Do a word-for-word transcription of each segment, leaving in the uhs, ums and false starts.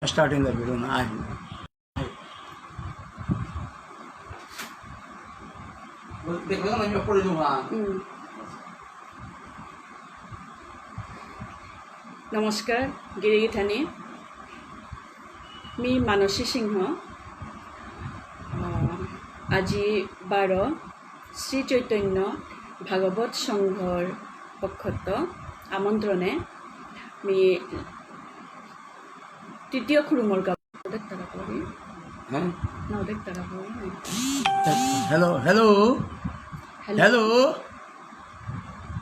Starting the video না আই। দেখো না, আমি পড়ে দেবো, হ্যাঁ। হুম। নমস্কার, গিরিগিথানি। মি মানসী সিংহ। আহ, আজি বারো শ্রী চৈতন্য ভাগবত সংঘর পক্ষত আমন্ত্রণে মি তৃতীয় খুরুমর গাবো দেখতারা পড়ি। হ্যাঁ? না, দেখতারা পড়ি। Hello, hello. Hello. Hello.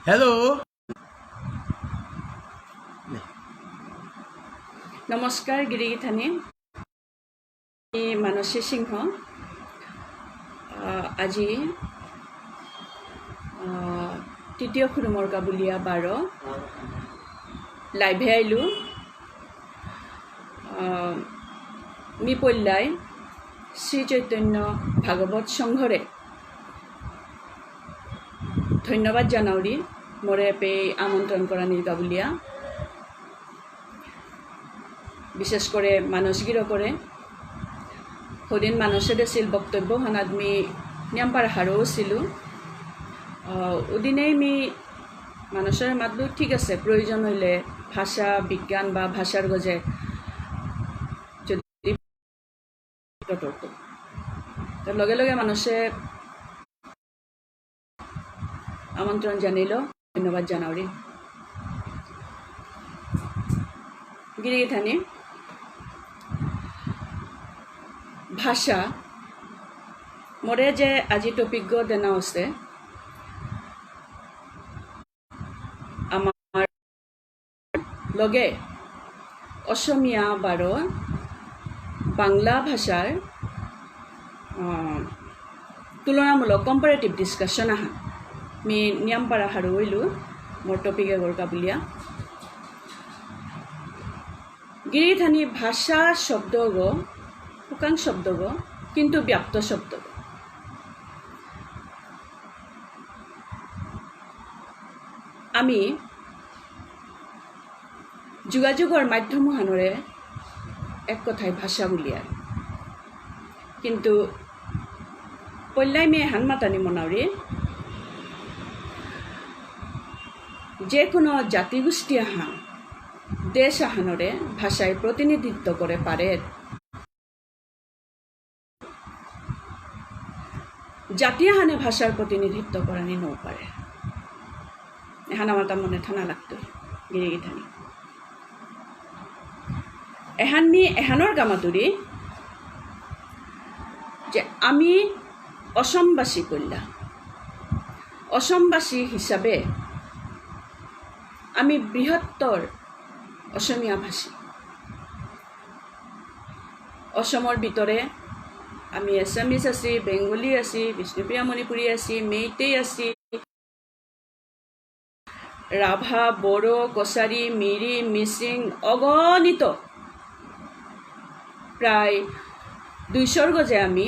Hello. নমস্কার, গিরিগিথানি। আমি মানসী সিংহ। আহ, আজি, আহ, তৃতীয় খুরুমর গাবুলিয়া বারো। Live-এ আইলু। আহ, মি পল্লাই শ্রী চৈতন্য ভাগবত সংঘরে ধন্যবাদ জানাউরি, মোরে এপেই আমন্ত্রণ করানির গাবুলিয়া। বিশেষ করে মানস গিরকরে। হদিন মানসে দেছিল বক্তব্য হানাত মি নিয়ামপারা হারৌ আছিলু। আহ, উদিনেই মি মানসরে মাতলু, ঠিক আছে, প্রয়োজন হইলে ভাষা বিজ্ঞান বা ভাষার গজে যদি তো লগে লগে মানসে আমন্ত্রণ জানাইল, ধন্যবাদ জানাউরি। গিরিগিথানি ভাষা, মোরে যে আজি topic গ দেনা আছে, আমার লগে অসমীয়া বারো বাংলা ভাষার, আহ, তুলনামূলক comparative discussion আহান। মি নিয়ামপারা হারৌ অইলু, মোর topic এগর গাবুলিয়া। গিরিগিথানি ভাষা শব্দগ, হুকাং শব্দগ, কিন্তু ব্যাপ্ত শব্দগ। আমি যোগাযোগর মাধ্যম হানরে এক কথায় ভাষা বুলিয়ার। কিন্তু পল্লাই মি এহান মাতানি মনাউরি, যে কোনো জাতিগোষ্ঠী আহান, দেশ আহানরে ভাষায় প্রতিনিধিত্ব করে পারে। জাতি আহানে ভাষার প্রতিনিধিত্ব করানি নৌ পারে। এহান আমার তা মনে থানা লাগতো, গিরিগিথানি। এহান মি এহানর গামাতুরি যে আমি অসমবাসী কইলা, অসমবাসী হিসাবে আমি বৃহত্তর অসমীয়া ভাষী। অসমর ভিতরে আমি Assamese আছি, বেঙ্গলি আছি, বিষ্ণুপ্রিয়া মণিপুরী আছি, মেইতেই আছি, রাভা, বড়ো, কছারি, মিরি, মিচিং, অগণিত প্রায় দুইশর গজে আমি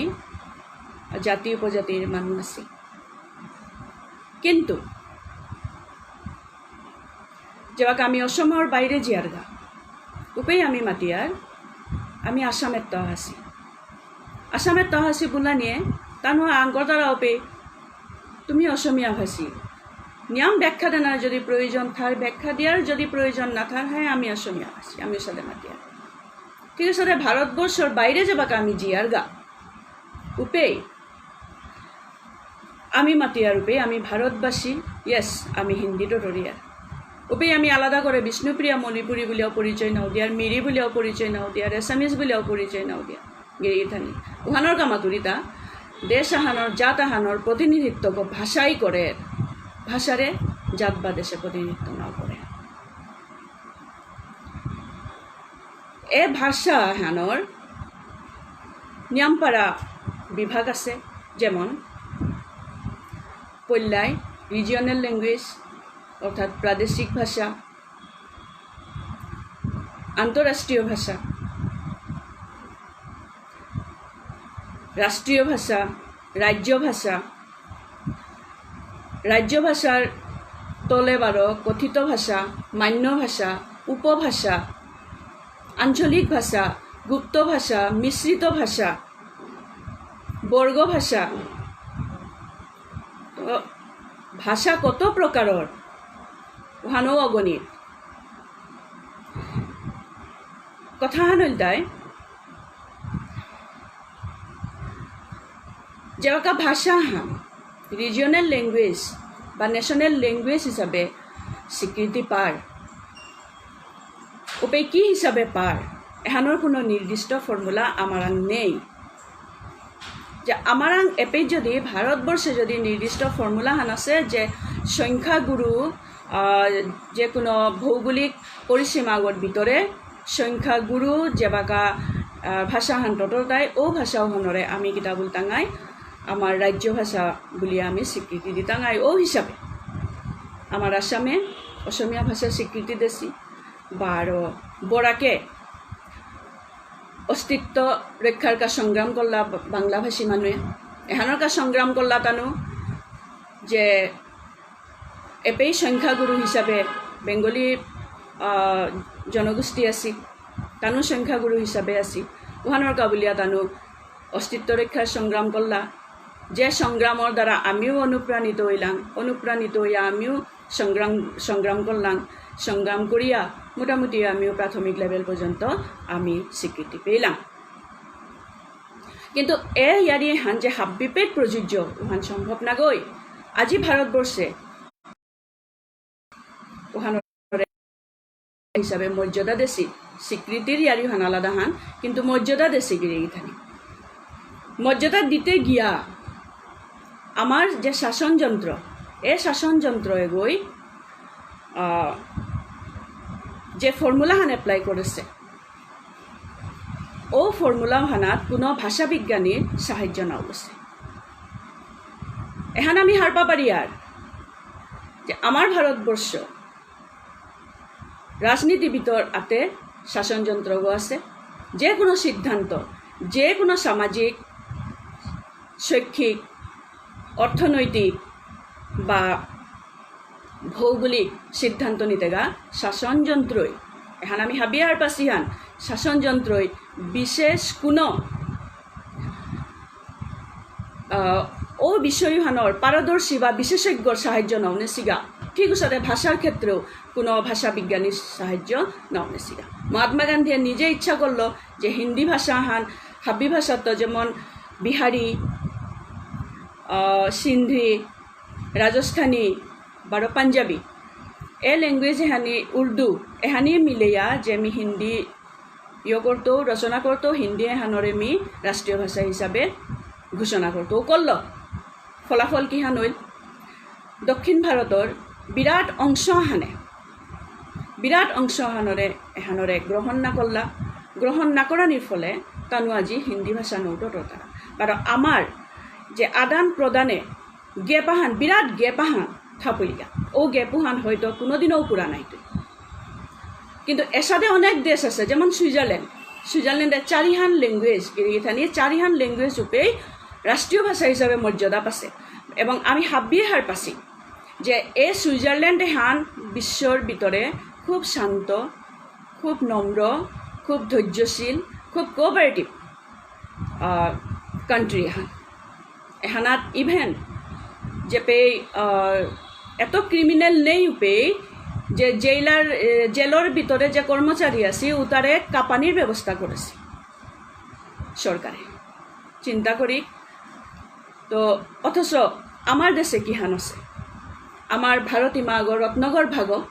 জাতি উপজাতির মানুষ আছি। কিন্তু যেবাকা আমি অসমর বাইরে জিয়ারগা, উপেই আমি মাতিয়ার, আমি আসামেত্ত আছি। আসামেত্ত আছি বুলা নিয়ে, তানু আঙ্গর দ্বারা উপেই, তুমি অসমীয়া ভাষী। নিয়াম ব্যাখ্যা দেনার যদি প্রয়োজন থার, ব্যাখ্যা দিয়ার যদি প্রয়োজন না থার, হ্যাঁ, আমি অসমীয়া ভাষী, আমি সাদে মাতিয়ার। ঠিক আছে, ভারতবর্ষর বাইরে যেবাকা আমি জিয়ারগা, উপেই আমি মাতিয়ার উপেই আমি ভারতবাসী, yes, আমি হিন্দি টটরিয়ার। উপেই আমি আলাদা করে বিষ্ণুপ্রিয়া মণিপুরী বুলিয়াও পরিচয় নাও দিয়ার, মিরি বুলিয়াও পরিচয় নাও দিয়ার, Assamese বুলিয়াও পরিচয় নাও দিয়ার। গিরিগিথানি। উহানর গামাতুরিতা, দেশ আহানর, জাত আহানর প্রতিনিধিত্ব গ ভাষাই করে, ভাষারে জাত বা দেশে প্রতিনিধিত্ব নাও করে। এ ভাষা হানর নিয়ামপারা বিভাগ আছে, যেমন পল্লাই regional language, অর্থাৎ প্রাদেশিক ভাষা, আন্তঃরাষ্ট্রীয় ভাষা, রাষ্ট্রীয় ভাষা, রাজ্য ভাষা, রাজ্য ভাষার তলে বারো কথিত ভাষা, মান্য ভাষা, উপভাষা, আঞ্চলিক ভাষা, গুপ্ত ভাষা, মিশ্রিত ভাষা, বর্গ ভাষা, তো ভাষা কত প্রকারর, ওহানও অগণিত। কথাহান ইলতাই, যেবাকা ভাষাহান regional language বা national language হিসাবে স্বীকৃতি পার, উপেই কি হিসাবে পার, এহানর কোনো নির্দিষ্ট formula আমারাং নেই। যে আমারাং এপেই যদি ভারতবর্ষে যদি নির্দিষ্ট formula হান আছে যে সংখ্যাগুরু, আহ, যে কোনো ভৌগোলিক পরিসীমাগর ভিতরে সংখ্যাগুরু যেবাকা, আহ, ভাষাহান টটরতাই, ও ভাষা ওহানরে আমি কিতা বুলতাঙাই, আমার রাজ্য ভাষা বুলি আমি স্বীকৃতি দিতাঙাই। ও হিসাবে আমার আসামে অসমীয়া ভাষা স্বীকৃতি দেসি, বারো বরাকে অস্তিত্ব রক্ষার কা সংগ্রাম করলা বা-, বাংলাভাষী মানুয়ে। এহানর কা সংগ্রাম করলা তানু যে এপেই সংখ্যাগুরু হিসাবে বেঙ্গলি, আহ, জনগোষ্ঠী আছি, তানু সংখ্যাগুরু হিসাবে আছি। উহানর কা বুলিয়া তানু অস্তিত্ব রক্ষার সংগ্রাম করলা। যে সংগ্রামর দ্বারা আমিও অনুপ্রাণিত হইলাম, অনুপ্রাণিত হইয়া আমিও সংগ্রাম, সংগ্রাম করলাম। সংগ্রাম করিয়া মোটামুটি আমিও প্রাথমিক level পর্যন্ত আমি স্বীকৃতি পেলাম। কিন্তু এ ইয়ারি হান যে হাব্বিপেট প্রযোজ্য, উহান সম্ভব নাগই। আজি ভারতবর্ষে উহান হিসাবে মর্যাদা দেসি, স্বীকৃতির ইয়ারি হান আলাদা হান, কিন্তু মর্যাদা দেসি গিরি গিথানি। মর্যাদা দিতে গিয়া আমার যে শাসনযন্ত্র, এ শাসনযন্ত্র এগোই, আহ, যে formula হান apply করেছে, ও formula হানাত কোনো ভাষাবিজ্ঞানীর সাহায্য না হয়েছে। এহান আমি হারপা পারি আর যে আমার ভারতবর্ষ রাজনীতিবিদর আতে শাসনযন্ত্রগো আছে। যে কোনো সিদ্ধান্ত, যে কোনো সামাজিক, শৈক্ষিক, অর্থনৈতিক বা ভৌগোলিক সিদ্ধান্ত নিতেগা শাসনযন্ত্রই, এহান আমি হাবিয়ার পাসিহান, শাসনযন্ত্রই বিশেষ কোনো, আহ, ও বিষয়হানর পারদর্শী বা বিশেষজ্ঞর সাহায্য নাও নেসিগা। ঠিক উসাদে ভাষার ক্ষেত্রেও কোনো ভাষা বিজ্ঞানীর সাহায্য নাও নেসিগা। মহাত্মা গান্ধীয়ে নিজে ইচ্ছা করলো যে হিন্দি ভাষাহান হাব্বি ভাষাত যেমন বিহারি, আহ, সিন্ধি, রাজস্থানী, বারো পাঞ্জাবী, এ language এহানি উর্দু, এহানি মিলেয়া যে মি হিন্দি ইয় করতো, রচনা করতো, হিন্দি এহানরে মি রাষ্ট্রীয় ভাষা হিসাবে ঘোষণা করতো। করলো। ফলাফল কিহান হইল? দক্ষিণ ভারতর বিরাট অংশ হানে, বিরাট অংশ হানরে, এহানরে গ্রহণ না করলা। গ্রহণ না করানির ফলে তানু আজি হিন্দি ভাষা নৌটো টতারা। বারো আমার যে আদান প্রদানে gap আহান, বিরাট gap আহান থাপুইগা। ও gap হান হয়তো কোনোদিনও পুরা নাইতো। কিন্তু এসাদে অনেক দেশ আছে, যেমন সুইজারল্যান্ড। সুইজারল্যান্ডে চারিহান language, গিরিগিথানি চারিহান language উপেই রাষ্ট্রীয় ভাষা হিসাবে মর্যাদা পাসে। এবং আমি হাবিয়ে হার পাসি যে এ সুইজারল্যান্ড এহান বিশ্বর ভিতরে খুব শান্ত, খুব নম্র, খুব ধৈর্যশীল, খুব cooperative, আহ, country এহান। এহানাত even যেপেই, আহ, এত criminal নেই উপেই যে জেলার, এ, জেলর ভিতরে যে কর্মচারী আছি উতারে কাপানির ব্যবস্থা করেছে সরকারে। চিন্তা করি তো, অথচ আমার দেশে কিহান আছে? আমার ভারত ইমাগো রত্নগর ভাগো।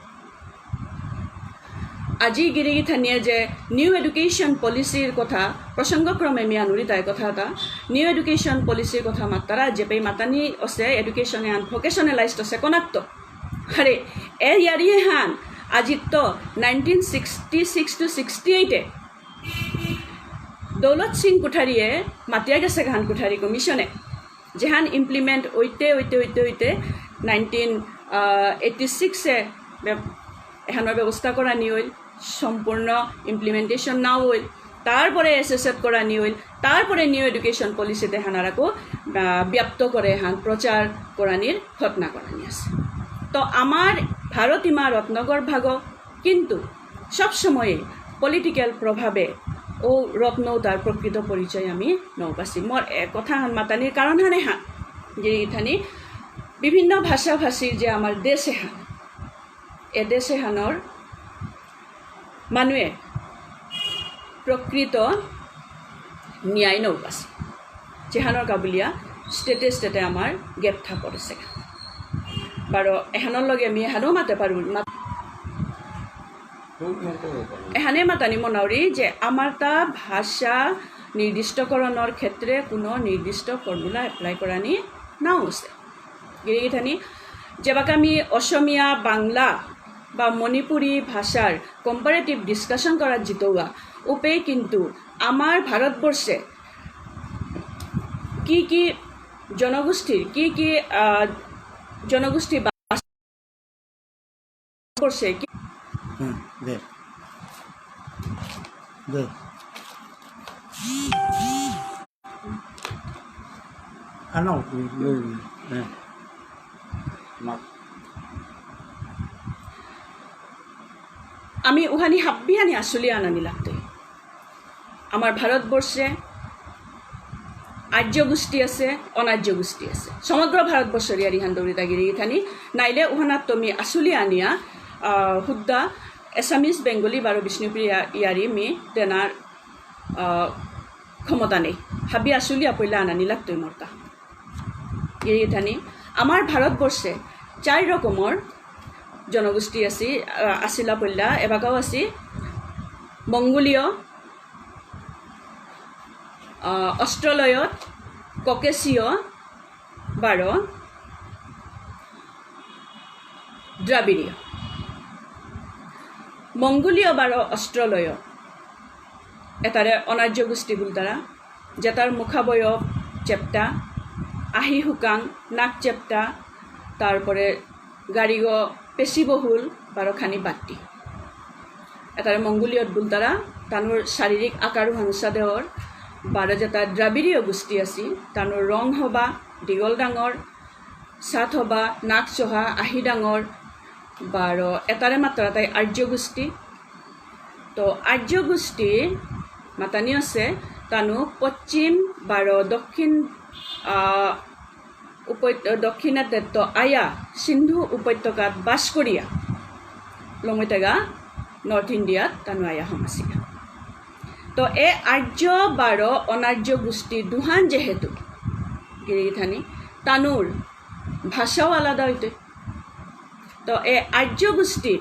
আজি গিরিগিথানিয়ে যে new education policyর কথা, প্রসঙ্গক্রমে মি আনুরি তাই কথা এটা, new education policyর কথা মাত্তারা, যেপেই মাতানি আছে, education এহান vocationalized আছে, কোনাত্ত? আরে, এ ইয়ারি হান, আজি তো nineteen sixty six to sixty eight এ দৌলত সিং কুঠারিয়ে মাতিয়া গেছে গাহান কুঠারি কমিশনে, যেহান implement হইতে হইতে হইতে হইতে nineteen eighty six এ ব্য-, এহানর ব্যবস্থা করানি হইল, সম্পূর্ণ implementation না হইল, তারপরে এসএসএফ করানি হইল, তারপরে new education policyতে হানারাকো, আহ, ব্যাপ্ত করে হান প্রচার করানির ঘটনা করানি আছে। তো আমার ভারত ইমা রত্নগর ভাগ কিন্তু সব সময়ে পলিটিক্যাল প্রভাবে ও রত্ন তার প্রকৃত পরিচয় আমি নৌপাসি। মোর এ কথা হান মাতানির কারণ হানে হান, যে ইথানি বিভিন্ন ভাষা ভাষীর যে আমার দেশ এহান, এ দেশ এহানর মানুয়ে প্রকৃত ন্যায় নৌপাসি। যেহানর কাবুলিয়া স্টেটে স্টেটে আমার গ্যাপ থা পড়েছে। বারো এহানর লগে আমি এহানও মাতে পারু, মাত-, এহানে মাতানি মনাউরি যে আমার তা ভাষা নির্দিষ্টকরণর ক্ষেত্রে কোনো নির্দিষ্ট ফর্মুলা এপ্লাই করানি না হচ্ছে। গিরিগিথানি, যেবাকা আমি অসমীয়া, বাংলা বা মণিপুরী ভাষার কম্পারেটিভ ডিসকাশন করার জিতৌয়া, উপেই কিন্তু আমার ভারতবর্ষে কি কি জনগোষ্ঠীর, কি কি, আহ, জনগোষ্ঠী বাস করছে, কি হুম, দে। দে। আনো, হুম, হুম, হুম। আমি উহানি হাব্বিহানি আসলে আনানি লাগতই। আমার ভারতবর্ষে আর্য গোষ্ঠী আছে, অনার্য গোষ্ঠী আছে। সমগ্র ভারতবর্ষর ইয়ারি হান দৌড়ি দাগিরি ইথানি, নাইলে উহানাত তুমি আসলে আনিয়া, আহ, হুদ্দা এসামিজ, বেঙ্গলি বারো বিষ্ণুপ্রিয়া ইয়ারি মি দেনার, আহ, ক্ষমতা নেই। হাবি আসলে পইলা আনানি লাগতই মরতা। গিরিগিথানি, আমার ভারতবর্ষে চার রকমর জনগোষ্ঠী আছি, আহ, আছিলা পইলা, এবাকাও আছি মঙ্গোলীয়, আহ, অস্ট্রলয়ত, ককেশীয়, বারো দ্রাবিড়ীয়। মঙ্গোলীয় বারো অস্ট্রলয় এতারে অনার্য গোষ্ঠী বুলতারা, যেতার মুখাবয়ব চেপটা, আহি হুকাং, নাক চেপটা, তারপরে গারিগ পেশিবহুল, বারো খানি বাট্টি। এতারে মঙ্গোলীয়ত বুলতারা, তানুর শারীরিক আকার হানসা দেহর, বারো যেতা দ্রাবিড়ীয় গোষ্ঠী আছি, তানুর রং হবা, দীঘল ডাঙর, সাত হবা, নাক চহা, আহি ডাঙর, বারো এতারে মাততারা তাই আর্য গোষ্ঠী। তো আর্য গোষ্ঠী মাতানি আছে, তানু পশ্চিম বারো দক্ষিণ, আহ, উপত্য-, দক্ষিণাতেত্ত আয়া সিন্ধু উপত্যকাত বাস করিয়া লমইতেগা নর্থ ইন্ডিয়াত তানু আয়া হমাসিয়া। তো এ আর্য বারো অনার্য গোষ্ঠী দুহান যেহেতু গিরিগিথানি তানুর ভাষাও আলাদা হইতে। তো এ আর্য গোষ্ঠীর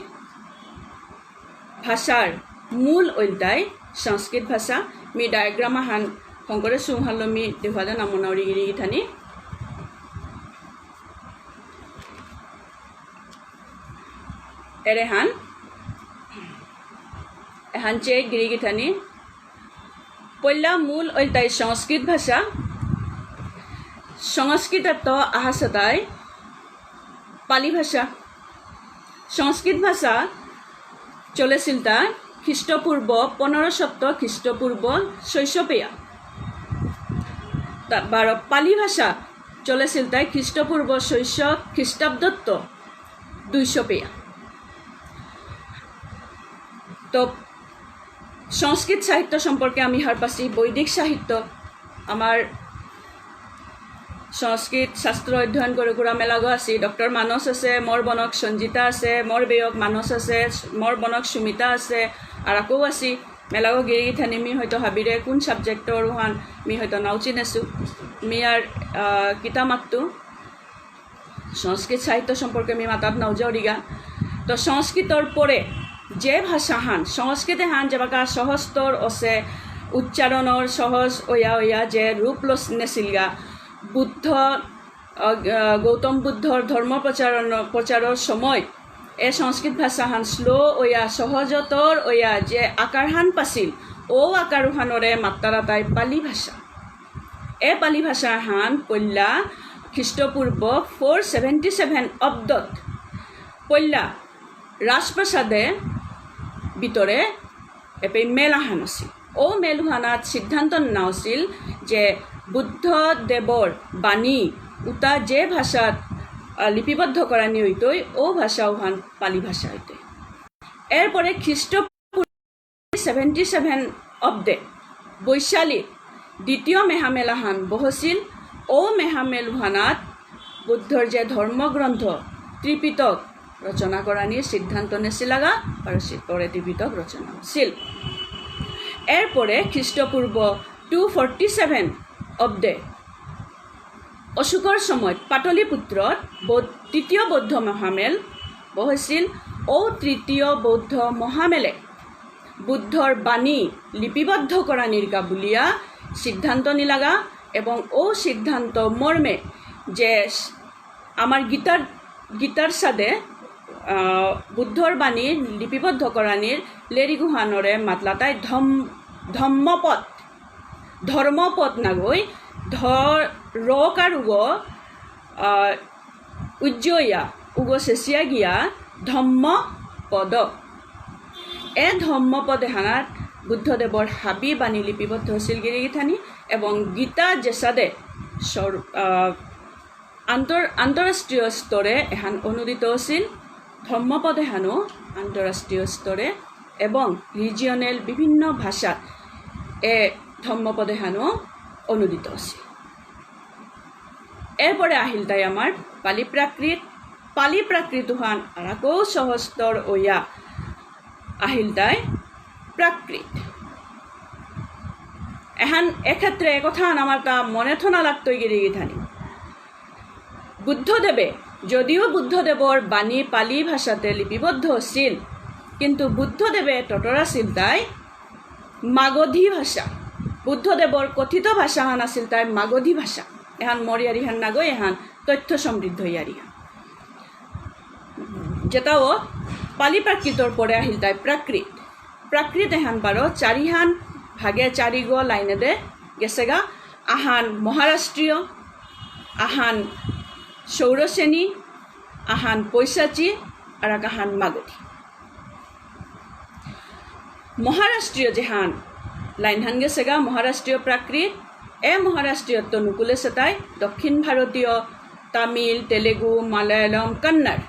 ভাষার মূল ওইলতাই সংস্কৃত ভাষা। মি ডায়াগ্রাম আহান হংকরে সুহালো মি দেহুয়াদা নামনা উড়ি গিরি গিথানি। এরেহান, এহান চে গিরি গিথানি। পয়লা মূল ওইলতাই সংস্কৃত ভাষা। সংস্কৃতত আহাসাতাই পালি ভাষা। সংস্কৃত ভাষা চলেছিলতা খ্রিস্টপূর্ব পনেরোশত খ্রিস্টপূর্ব ছয়শ পেয়া। তা বারো পালি ভাষা চলেছিলতাই খ্রিস্টপূর্ব ছয়শ খ্রিস্টাব্দত্ত দুইশ পেয়া। তো সংস্কৃত সাহিত্য সম্পর্কে আমি হারপাসি বৈদিক সাহিত্য। আমার সংস্কৃত শাস্ত্র অধ্যয়ন করে কুরা মেলাগো আছি। ডক্টর মানস আছে, মোর বনক সঞ্জিতা আছে, মোর বেয়ক মানস আছে, মোর বনক সুমিতা আছে, আর আকো আছি। মেলাগো গিরি গিথানি মি হয়তো হাবিরে কোন সাবজেক্টর ওহান মি হয়তো নাও চিনেছু। মি আর, আহ, কিতা মাতু সংস্কৃত সাহিত্য সম্পর্কে আমি মাতাত নাও যাওরিগা। তো সংস্কৃতর পরে যে ভাষা হান, সংস্কৃতে হান যেবাকা সহজতর অসে, উচ্চারণর সহজ ওয়া ওয়া যে রূপ লস নেসিলগা, বুদ্ধ, আহ, আহ, গৌতম বুদ্ধর ধর্ম প্রচারণ, প্রচারর সময় এ সংস্কৃত ভাষা হান স্লো ওয়া সহজতর ওয়া যে আকার হান পাসিল, ও আকার হানরে মাত্তারা তাই পালি ভাষা। এ পালি ভাষা হান পল্লা খ্রিস্টপূর্ব ফোর সেভেন্টি সেভেন অব্দত পল্লা রাজপ্রাসাদে ভিতরে এপে মেল আহান আছিল। ও মেল উহানাত সিদ্ধান্ত নেওয়া আছিল যে বুদ্ধ দেবর বাণী উতা যে ভাষাত, আহ, লিপিবদ্ধ করানি হইতই, ও ভাষা উহান পালি ভাষা হইতই। এরপরে খ্রিস্ট সেভেন্টি সেভেন অব্দে বৈশালী দ্বিতীয় মেহামেলাহান বহছিল। ও মেহামেলুহানাত বুদ্ধর যে ধর্মগ্রন্থ ত্রিপিটক রচনা করানির সিদ্ধান্ত নেছিলাগা, আর সে পরে ত্রিপিটক রচনা হছিল। এরপরে খ্রিস্টপূর্ব টু ফর্টি সেভেন অব্দে অশোকর সময়ত পাটলিপুত্রত বৌদ্ধ, তৃতীয় বৌদ্ধ মহামেল বহেছিল। ও তৃতীয় বৌদ্ধ মহামেলে বুদ্ধর বাণী লিপিবদ্ধ করানিরকা বুলিয়া সিদ্ধান্ত নিলাগা এবং ও সিদ্ধান্ত মর্মে যে স-, আমার গীতার, গীতার সাদে, আহ, বুদ্ধর বাণী লিপিবদ্ধ করানির লেরিগুহানরে মাতলাতাই ধম-, ধম্মপদ, ধর্মপদ নাগই, ধ-, রকার উগ, আহ, উজ্জয়া, উগ শেষিয়া গিয়া ধম্মপদ। এ ধম্মপদ এহানাত বুদ্ধদেবর হাবি বাণী লিপিবদ্ধ হছিল গিরিগিথানি এবং গীতা যেসাদে সর-, আহ, আন্তর-, আন্তঃরাষ্ট্রীয় স্তরে এহান অনুদিত আছিল। ধম্মপদ এহানো আন্তঃরাষ্ট্রীয় স্তরে এবং রিজিয়নাল বিভিন্ন ভাষাত এ ধম্মপদ এহানো অনুদিত আছিল। এরপরে আহিল তাই আমার পালি প্রাকৃত। পালি প্রাকৃতহান আরাকৌ সহস্তর ওয়া আহিল তাই প্রাকৃত। এহান এক্ষেত্রে একথাহান আমার তা মনে থনা লাগতই গিরিগিথানি। বুদ্ধদেবে, যদিও বুদ্ধদেবর বাণী পালি ভাষাতে লিপিবদ্ধ আছিল, কিন্তু বুদ্ধদেবে টটরাছিল তাই মাগধী ভাষা। বুদ্ধদেবর কথিত ভাষাহান আছিল তাই মাগধী ভাষা। এহান মোর ইয়ারিহান নাগই, এহান তথ্য সমৃদ্ধ ইয়ারিহান। যেটাও পালি প্রাকৃতর পরে আহিল তাই প্রাকৃত। প্রাকৃত এহান বারো চারিহান ভাগে চারিগো লাইনেদে গেছেগা। আহান মহারাষ্ট্রীয়, আহান শৌরসেনী, আহান পৈশাচী, আর আহান মাগধী। মহারাষ্ট্রীয় যেহান লাইনহান গেছেগা, মহারাষ্ট্রীয় প্রাকৃত, এ মহারাষ্ট্রীয়ত্ত নুকুলেছে তাই দক্ষিণ ভারতীয় তামিল, তেলেগু, মালয়ালম, কন্নড়,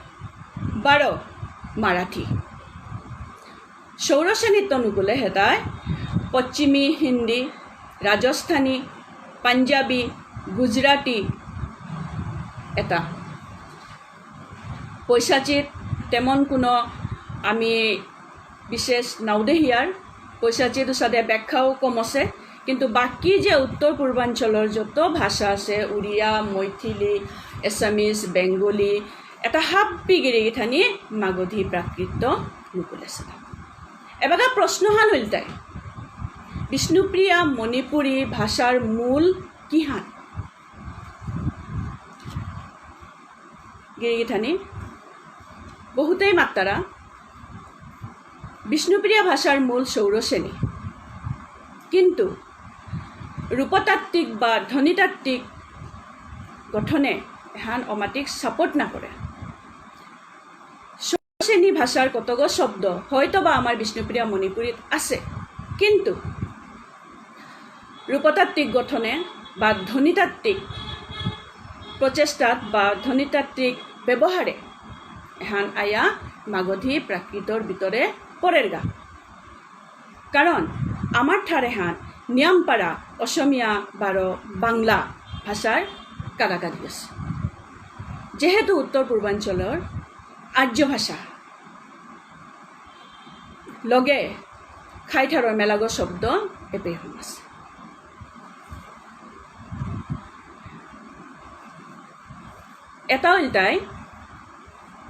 বারো মারাঠি। শৌরসেনীত্ত নুকুলে হেতায় পশ্চিমী হিন্দি, রাজস্থানী, পাঞ্জাবী, গুজরাটি এতা। পৈশাচীত তেমন কোনো আমি বিশেষ নাও দেহিয়ার, পৈশাচীত উসাদে ব্যাখ্যাও কম আছে, কিন্তু বাকি যে উত্তর পূর্বাঞ্চলর যত ভাষা আছে, উড়িয়া, মৈথিলি, এসামিজ, বেঙ্গলি, এতা হাব্বি গিরিগিথানি মাগধী প্রাকৃত নুকুলেছে। এবাকা প্রশ্নহান হইল তাই, বিষ্ণুপ্রিয়া মণিপুরী ভাষার মূল কিহান? গিরিগিথানি বহুতেই মাত্তারা বিষ্ণুপ্রিয়া ভাষার মূল শৌরসেনী, কিন্তু রূপতাত্ত্বিক বা ধ্বনিতাত্ত্বিক গঠনে এহান অমাতিক সাপোর্ট না করে। শৌরসেনী ভাষার কতগো শব্দ হয়তো বা আমার বিষ্ণুপ্রিয়া মণিপুরীত আছে, কিন্তু রূপতাত্ত্বিক গঠনে বা ধ্বনিতাত্ত্বিক প্রচেষ্টাত বা ধ্বনিতাত্ত্বিক ব্যবহারে এহান আয়া মাগধী প্রাকৃতর ভিতরে পড়েরগা। কারণ আমার ঠারেহান নিয়ামপারা অসমীয়া বারো বাংলা ভাষার কাদাকাদি আছে। যেহেতু উত্তর পূর্বাঞ্চলর আর্য ভাষা লগে খাইঠারর মেলাগো শব্দ এপেই হন আছে। এতা ইলতাই,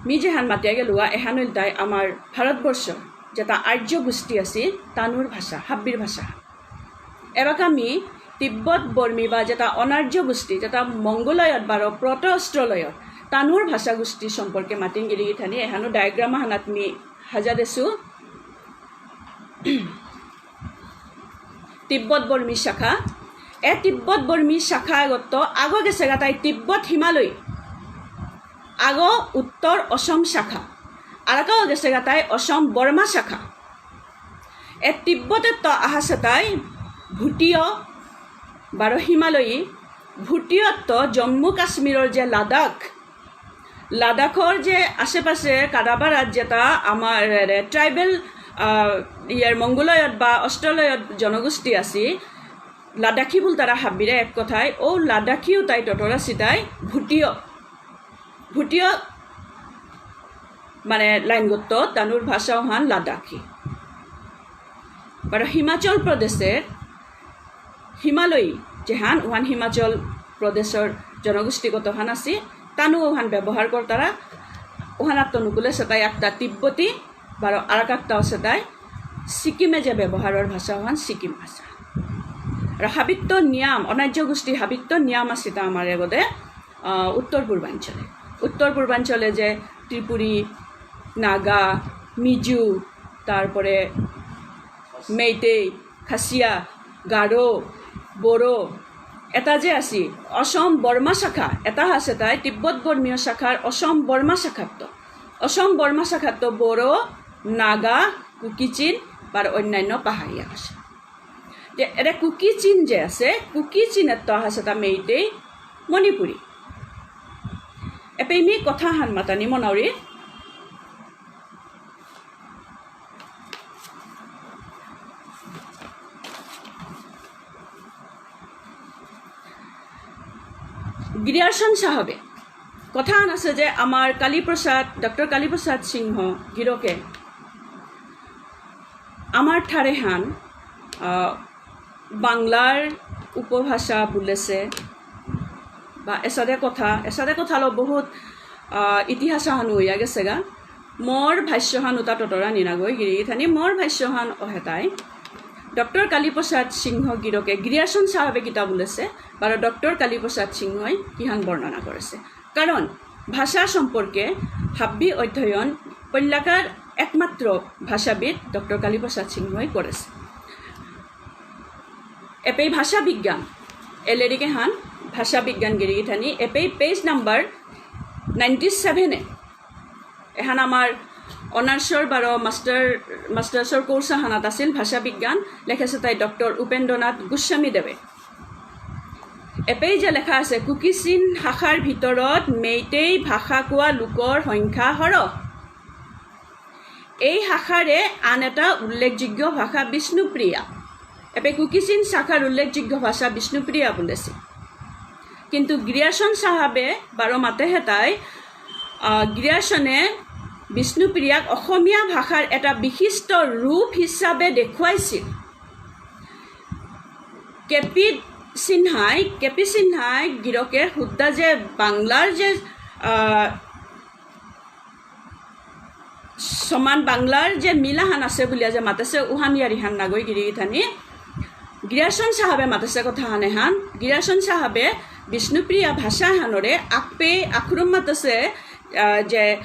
মি যেহান মাতিয়া গেলুয়া, এহান ইলতাই আমার ভারতবর্ষ, যেতা আর্য গোষ্ঠী আছে, তানুর ভাষা, হাব্বির ভাষা। এবাকা মি তিব্বত বর্মী বা যেতা অনার্য গোষ্ঠী, যেতা মঙ্গোলয়ত বারো প্রোটো অস্ট্রোলয়ত, তানুর ভাষা গোষ্ঠী সম্পর্কে মাতিং গিরি গিথানি, এহানো ডায়াগ্রাম আহানাত মি হাজা দেসু। তিব্বত বর্মী শাখা। এ তিব্বত বর্মী শাখা এগত আগো গেছেগা তাই তিব্বত হিমালয়, আগো উত্তর অসম শাখা, আরাকাও গেছেগা তাই অসম বর্মা শাখা। এ তিব্বতেত্ত আহাসে তাই ভুটীয় বারো হিমালয়ী, ভুটীয়ত্ত জম্মু কাশ্মীরর যে লাদাখ, লাদাখর যে আশেপাশে কাদাপাড়াত যেতা আমার, এ, ট্রাইবেল, আহ, ইয়ার মঙ্গোলয়ত বা অস্ট্রেলিয়াত জনগোষ্ঠী আছি, লাডাখী বুলতারা হাবিরে এক কথায়, ও লাডাখীও তাই টটরা সিতাই ভুটিয়, ভুটিয় মানে লাইনগত তানুর ভাষা ওহান লাডাখী। বারো হিমাচল প্রদেশের হিমালয়ী যেহান, ওহান হিমাচল প্রদেশর জনগোষ্ঠীগত হান আছি, তানু ওহান ব্যবহার করতারা, ওহানাত তনুকুলে সেটাই একটা তিব্বতী, বারো আরাকাত্তাও সেটাই সিকিমে যে ব্যবহারর ভাষা ওহান সিকিম ভাষা। আর হাবিত্ত নিয়াম, অনার্য গোষ্ঠী হাবিত্ত নিয়াম আছে তা আমার এগোদে, আহ, উত্তর পূর্বাঞ্চলে। উত্তর পূর্বাঞ্চলে যে ত্রিপুরী, নাগা, মিজু, তারপরে মেইতেই, খাসিয়া, গারো, বড়ো, এটা যে আছি, অসম বর্মা শাখা, এটা আছে তাই তিব্বত বর্মীয় শাখার অসম বর্মা শাখাত্ত। অসম বর্মা শাখাত্ত বড়ো, নাগা, কুকি চিন, বারো অন্যান্য পাহাড়িয়া ভাষা। যে এরে কুকি চিন যে আছে, কুকি চিনেত্ত আছে তা মেইতেই, মণিপুরী। এপেই মি কথা হান মাতানি মনাউরি। গ্রিয়ারসন সাহাবে কথা আন আছে যে আমার কালীপ্রসাদ, ডক্টর কালীপ্রসাদ সিংহ গিরকে আমার ঠারে হান, আহ, বাংলার উপভাষা বুলেছে বা এসাদে কথা, এসাদে কথালো বহুত, আহ, ইতিহাস আহান হইয়া গেছে গা। মোর ভাষ্যহান উতা টটরা নিনাগই গিরি গিথানি, মোর ভাষ্যহান অহেতাই ডক্টর কালীপ্রসাদ সিংহ গিরকে গ্রিয়ারসন সাহাবে কিতা বুলেছে, বারো ডক্টর কালীপ্রসাদ সিংহই কিহান বর্ণনা করেছে। কারণ ভাষা সম্পর্কে হাব্বি অধ্যয়ন পল্লাকার একমাত্র ভাষাবিদ ডক্টর কালীপ্রসাদ সিংহই করেছে। এপেই ভাষা বিজ্ঞান, এলেরিকে হান ভাষা বিজ্ঞান গিরি গিথানি, এপেই পেজ নাম্বার নাইনটি সেভেনে এহান আমার অনার্সর বারো মাস্টার, মাস্টার্সর কোর্স আহানাত আছিল ভাষা বিজ্ঞান, লেখেছে তাই ডক্টর উপেন্দ্রনাথ গোস্বামী দেবে। এপেই যে লেখা আছে, কুকি চিন শাখাৰ ভিতৰত মেইতেই ভাষা কোৱা লোকৰ সংখ্যা সৰহ। এই শাখাৰে আন এটা উল্লেখযোগ্য ভাষা বিষ্ণুপ্ৰিয়া। এপে কুকি চিন শাখাৰ উল্লেখযোগ্য ভাষা বিষ্ণুপ্ৰিয়া বুলেছে। কিন্তু গ্রিয়ারসন সাহাবে বারো মাতেহে তাই, আহ, গ্রিয়ারসনে বিষ্ণুপ্ৰিয়াক অসমীয়া ভাষাৰ এটা বিশিষ্ট ৰূপ হিচাপে দেখুৱাইছিল। কে পি সিনহাই, কে পি সিনহাই গিরকে হুদ্দা যে বাংলার যে, আহ, সমান বাংলার যে মিলাহান আছে বুলিয়া যে মাতেছে, উহান ইয়ারিহান নাগই গিরি গিথানি। গ্রিয়ারসন সাহাবে মাতেছে কথা হান এহান। গ্রিয়ারসন সাহাবে বিষ্ণুপ্রিয়া ভাষা হানরে আকপে আখরুম মাতেছে, আহ, যে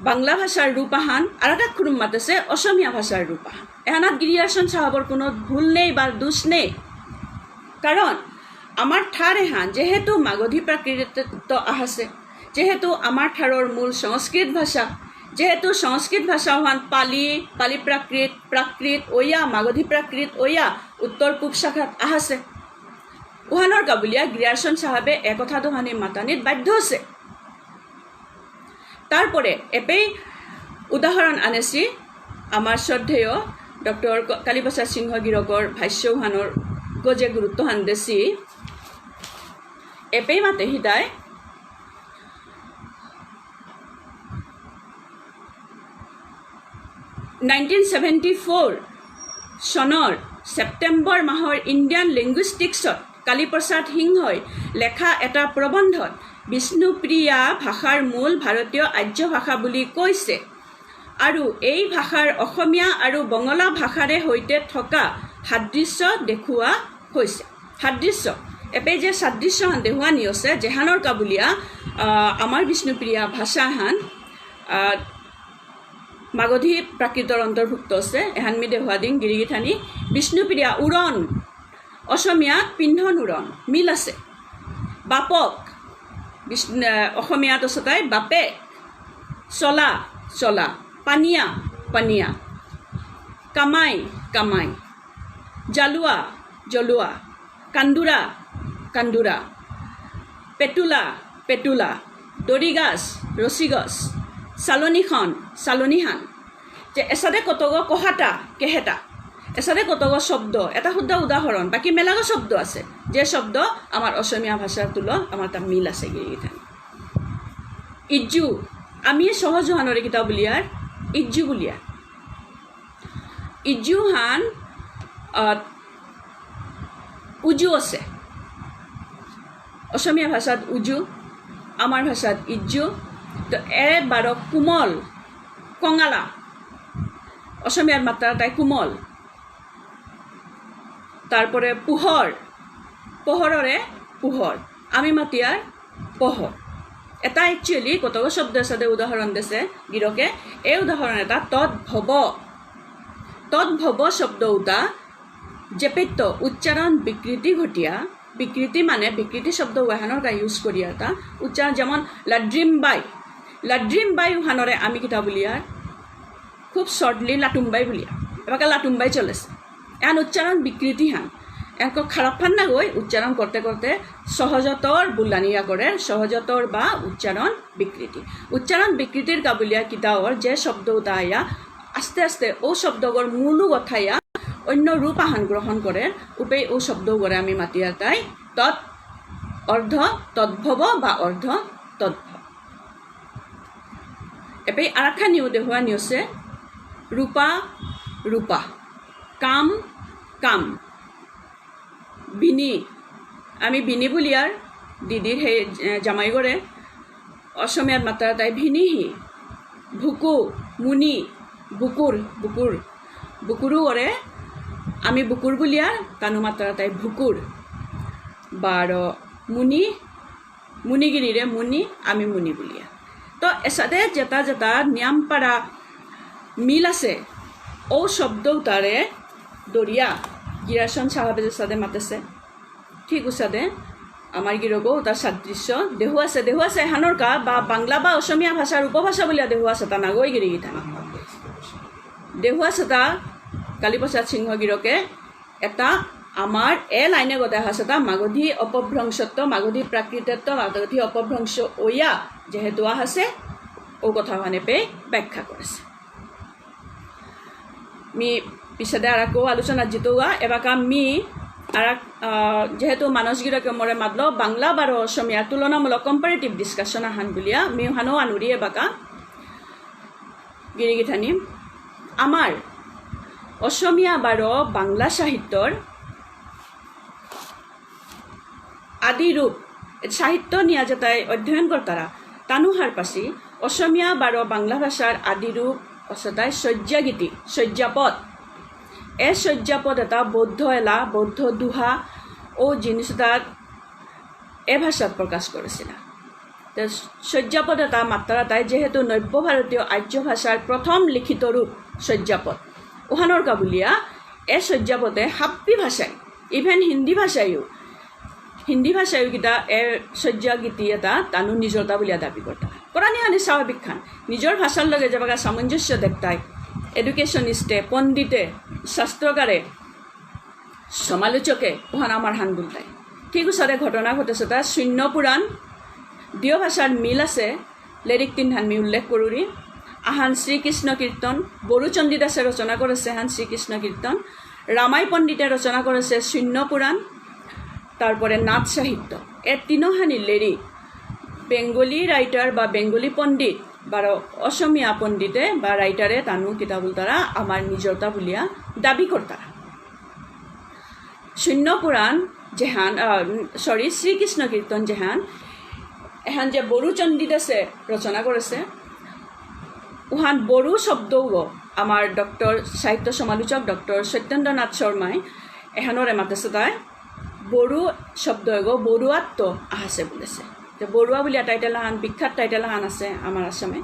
বাংলা ভাষার রূপ আহান, আর এক আখরুম মাতেছে অসমীয়া ভাষার রূপ আহান। এহানাত গ্রিয়ারসন সাহাবর কোনো ভুল নেই বা দোষ নেই। কারণ আমার ঠার এহান যেহেতু মাগধী প্রাকৃত আহাসে, যেহেতু আমার ঠারর মূল সংস্কৃত ভাষা, যেহেতু সংস্কৃত ভাষা ওহান পালি, পালি প্রাকৃত, প্রাকৃত ওয়া, মাগধী প্রাকৃত ওয়া, উত্তর পূব শাখাত আহাসে। উহানর কাবুলিয়া গ্রিয়ারসন সাহাবে এ কথা দুহানি মাতানিত বাধ্য আছে। তারপরে এপেই উদাহরণ আনেছি আমার শ্রদ্ধেয় ডক্টর ক-, কালীপ্রসাদ সিংহ গিরকর ভাষ্য উহানর গজে গুরুত্ব হান দেছি। এপেই মাতে হিতায় নাইনটিন ছেভেণ্টি ফ'ৰ চনৰ ছেপ্টেম্বৰ মাহৰ ইণ্ডিয়ান লিংগুইষ্টিক্সত কালীপ্ৰসাদ সিংহই লেখা এটা প্ৰবন্ধত বিষ্ণুপ্ৰিয়া ভাষাৰ মূল ভাৰতীয় আৰ্য ভাষা বুলি কৈছে আৰু এই ভাষাৰ অসমীয়া আৰু বঙলা ভাষাৰে সৈতে থকা সাদৃশ্য দেখুওৱা হৈছে। সাদৃশ্য, এপে যে সাদৃশ্য হান দেখুওৱা নিয়ছে, যেহানর কাবুলিয়া, আহ, আমাৰ বিষ্ণুপ্ৰিয়া ভাষা হান, আহ, মাগধী প্ৰাকৃতৰ অন্তৰ্ভুক্ত আছে, এহান মি দেখুওৱা দিং গিৰিগিথানি। বিষ্ণুপ্ৰিয়া উৰণ, অসমীয়াত পিন্ধন উৰণ, মিল আছে। বাপক, বিষ্ণু-, অসমীয়াত আছে তাই বাপেক। চলা, চলা। পানীয়া, পানীয়া। কামাই, কামাই। জালুৱা, জলুৱা। কান্দোৰা, কান্দোৰা। পেটুলা, পেটুলা। দৰিগাছ, ৰছীগছ। চালনীখন, চালনীহান। যে এসাদে কতগ কহাতা, কেহেতা, এসাদে কতগ শব্দ, এটা শুদ্ধ উদাহরণ, বাকি মেলাগো শব্দ আছে, যে শব্দ আমার অসমীয়া ভাষার তুলো আমার তা মিল আছে গিরিগিথানি। ইজ্জু, আমি সহজ হানরে কিতা বুলিয়ার, ইজ্জু বুলিয়ার। ইজ্জু হান, আহ, উজু আছে। অসমীয়া ভাষাত উজু, আমার ভাষাত ইজ্জু। তো এ বারো কোমল, কঙালা। অসমীয়ার মাততারা তাই কোমল। তারপরে পুহর, পহররে পুহর। আমি মাতিয়ার পহর। এটা actually কতগ শব্দ এসাদে উদাহরণ দেসে গিরকে। এই উদাহরণ এটা তদ্ভব। তদ্ভব শব্দ উতা যেপেত্ত উচ্চারণ বিকৃতি ঘটিয়া, বিকৃতি মানে বিকৃতি শব্দ উহানর কা use করিয়া তা উচ্চারণ, যেমন লাড্রিমবাই। লাড্রিমবাই উহানরে আমি কিতা বুলিয়ার? খুব shortly লাটুমবাই বুলিয়া। এবাকা লাটুমবাই চলেছে। এহান উচ্চারণ বিকৃতি হান। এহান খারাপ হান না গই, উচ্চারণ করতে করতে সহজতর বুলানিয়া করে, সহজতর বা উচ্চারণ বিকৃতি। উচ্চারণ বিকৃতির কা বুলিয়া কিতা অর, যে শব্দ উতা আয়া আস্তে আস্তে ও শব্দগর মূল গথায়া অন্য রূপ আহান গ্রহণ করে, উপেই ও শব্দগরে আমি মাতিয়ার তাই তৎ অর্ধ তদ্ভব বা অর্ধ তদ্ভব। এপেই আরাকহানিউ দেহুয়া নিয়সে রূপা, রূপা, কাম, কাম, বিনি, আমি বিনি বুলিয়ার দিদির হে, এ, জামাইগরে, অসমীয়াত মাততারা তাই ভিনিহি, ভুকু, মুনি, বুকুর, বুকুর, বুকুরুগরে, আমি বুকুর বুলিয়ার, তানু মাততারা তাই ভুকুর, বারো মুনি, মুনিগিরিরে মুনি, আমি মুনি বুলিয়া। তো এসাদে যেতা যেতা নিয়াম পারা মিল আছে, ও শব্দ উতারে দরিয়া, গিরাসন সাহাবে যেসাদে মাতেছে, ঠিক উসাদে আমার গিরকও তার সাদৃশ্য দেহু আছে, দেহু আছে এহানর কা বা বাংলা বা অসমীয়া ভাষার উপভাষা বুলিয়া দেহু আছে তা নাগই গিরি গিথানি। দেহু আছে তা কালীপ্রসাদ সিংহ গিরকে এটা আমার এ লাইনে গদে আহাসে তা মাগধী অপভ্রংশত্ব, মাগধী প্রাকৃতত্ব, মাগধী অপভ্রংশ ওয়া যেহেতু আহাসে, ও কথা হানে পে ব্যাখ্যা করেছে। মি পিছেদে আরাকো আলোচনা জিতোয়া, এবাকা মি আরাক, আহ, যেহেতু মানস গিরকে মরে মাতলো, বাংলা বারো অসমীয়া তুলনামূলক comparative discussion আহান বুলিয়া, মি হানো আনুরি এবাকা গিরিগিথানি, আমার অসমীয়া বারো বাংলা সাহিত্যর আদি রূপ, সাহিত্য নিয়া যেতাই অধ্যয়ন করতারা, তানু হারপাসি, অসমীয়া বারো বাংলা ভাষার আদি রূপ অসতাই শয্যাগীতি, শয্যাপদ। এ শয্যাপদ এটা বৌদ্ধ এলা, বৌদ্ধ দোহা, ও জিনিস এটাত এ ভাষাত প্রকাশ করেছিলা। তে শয্যাপদ এটা মাততারা তাই যেহেতু নব্য ভারতীয় আর্য ভাষার প্রথম লিখিত রূপ শয্যাপদ। ওহানর কা বুলিয়া এ শয্যাপদে হাব্বি ভাষায়, even হিন্দি ভাষায়ও, হিন্দি ভাষায়ও কিতা এ শয্যাগীতি এটা তানু নিজরতা বুলিয়া দাবি করতা। করানি হানি স্বাভাবিক খান। নিজর ভাষার লগে যেবাকা সামঞ্জস্য দেখতাই, educationist এ, পণ্ডিতে, শাস্ত্রকারে, সমালোচকে ওহান আমার হান বুলতাই। ঠিক উসাদে ঘটনা ঘটেছে তা শূন্য পুরাণ, দিয় ভাষার মিল আছে, লেরিক তিনহান মি উল্লেখ করুরি। আহান শ্রীকৃষ্ণ কীর্তন, বড়ু চণ্ডীদাসে রচনা করেছে হান শ্রীকৃষ্ণ কীর্তন, রামাই পণ্ডিতে রচনা করেছে শূন্য পুরাণ, তারপরে নাথ সাহিত্য। এ তিনহানি লেরিক বেঙ্গলি writer বা বেঙ্গলি পণ্ডিত বারো অসমীয়া পণ্ডিতে বা writer এ তানু কিতা বুলতারা আমার নিজরতা বুলিয়া দাবি করতারা। শূন্য পুরাণ যেহান, আহ, sorry, শ্রীকৃষ্ণ কীর্তন যেহান, এহান যে বড়ু চণ্ডীদাসে রচনা করেছে, উহান বড়ু শব্দও আমার ডক্টর, সাহিত্য সমালোচক ডক্টর সত্যেন্দ্রনাথ শর্মায় এহানরে মাতেছে তাই বড়ু শব্দ এগো বড়ুয়াত্ত আহাসে বুলেছে। তো বড়ুয়া বুলিয়া title আহান, বিখ্যাত title আহান আছে আমার আসামে।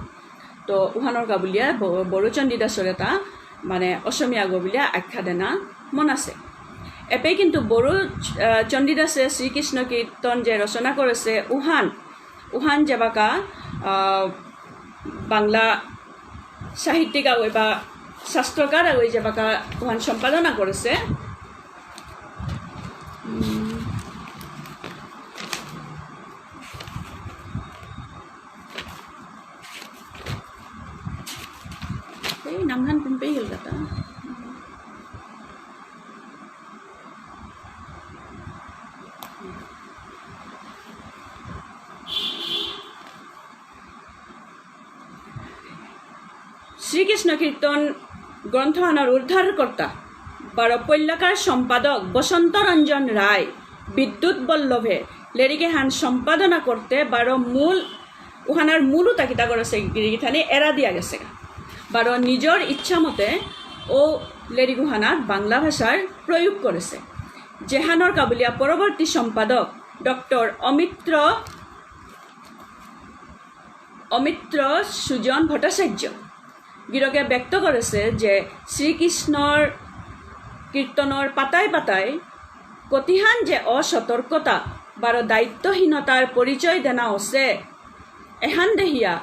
তো উহানর কা বুলিয়া ব-, বড়ু চণ্ডীদাসরে তা মানে অসমীয়া গো বুলিয়া আখ্যা দেনা মন আছে। এপে কিন্তু বড়ু, আহ, চণ্ডীদাসে শ্রীকৃষ্ণ কীর্তন যে রচনা করেছে উহান, উহান যেবাকা, আহ, বাংলা সাহিত্যিক আগই বা শাস্ত্রকার আগই যেবাকা উহান সম্পাদনা করেছে। উম, এই নামহান শ্রীকৃষ্ণ কীর্তন গ্রন্থহানর উদ্ধারকর্তা বারো পৈলাকার সম্পাদক বসন্ত রঞ্জন রায় বিদ্যুৎ বল্লভে লেরিক এহান সম্পাদনা করতে বারো মূল উহানার মূল উতা কিতা করেসে গিরিগিথানি এরা দিয়া গেসেগা। বারো নিজর ইচ্ছা মতে ও লেরিক উহানাত বাংলা ভাষার প্রয়োগ করেসে। যেহানর কাবুলিয়া পরবর্তী সম্পাদক ডক্টর অমিত্র অমিত্র সুজন ভট্টাচার্য গিরকে ব্যক্ত করেসে যে শ্রীকৃষ্ণর কীর্তনর পাতায় পাতায় কতিহান যে অসতর্কতা বারো দায়িত্বহীনতার পরিচয় দেনা অসে, এহান দেহিয়া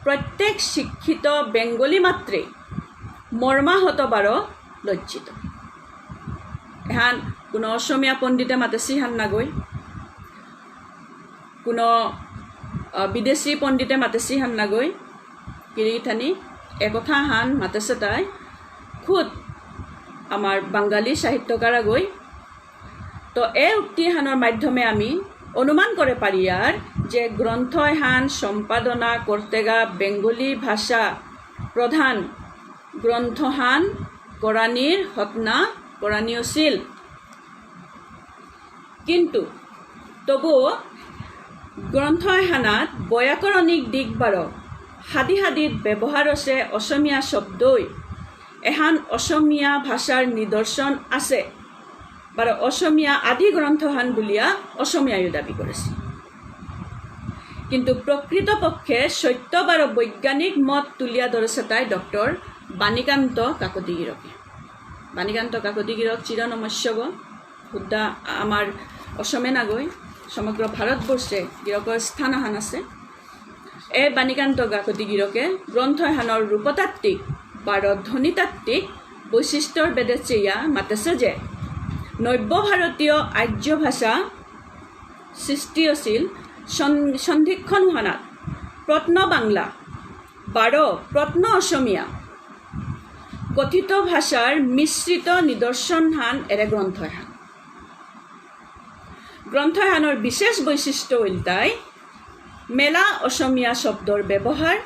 প্রত্যেক শিক্ষিত বেঙ্গলি মাতৃ মর্মাহত বারো লজ্জিত। এহান কোনো অসমীয়া পণ্ডিতে মাতেসি হান নাগই, কোনো, আহ, বিদেশি পণ্ডিতে মাতেসি হান নাগই, গিরিগিথানি, এ কথাহান মাতেসে তাই খুদ আমার বাঙালি সাহিত্যকার আগই। তো এ উক্তিহানর মাধ্যমে আমি অনুমান করে পারিয়ার যে গ্রন্থ এহান সম্পাদনা করতেগা বেঙ্গলি ভাষা প্রধান গ্রন্থহান করানির হতনা করানি অসিল। কিন্তু তবুও গ্রন্থ এহানাত বৈয়াকরণিক দিক বারো হাদি হাদিত ব্যবহার অসে অসমীয়া শব্দই এহান অসমীয়া ভাষার নিদর্শন আছে বারো অসমীয়া আদি গ্রন্থহান বুলিয়া অসমীয়ায়ও দাবি করেসে। কিন্তু প্রকৃতপক্ষে সত্য বারো বৈজ্ঞানিক মত তুলিয়া ধরেসে তাই ডক্টর বাণীকান্ত কাকতি গিরকে। বাণীকান্ত কাকতি গিরক চিরনমস্যগ, হুদ্দা আমার অসমে নাগই, সমগ্র ভারতবর্ষে গিরকর স্থান আহান আছে। এ বাণীকান্ত কাকতি গিরকে গ্রন্থ এহানর রূপতাত্ত্বিক বারো ধ্বনিতাত্ত্বিক বৈশিষ্ট্যর বেদে চেয়া মাতেসে যে নব্য ভারতীয় আর্য ভাষা সৃষ্টি অসিল সন-, সন্ধিক্ষণ উহানাত প্রত্ন বাংলা বারো প্রত্ন অসমীয়া কথিত ভাষার মিশ্রিত নিদর্শনহান এরে গ্রন্থ এহান। গ্রন্থ এহানর বিশেষ বৈশিষ্ট্য ইলতাই মেলা অসমীয়া শব্দর ব্যবহার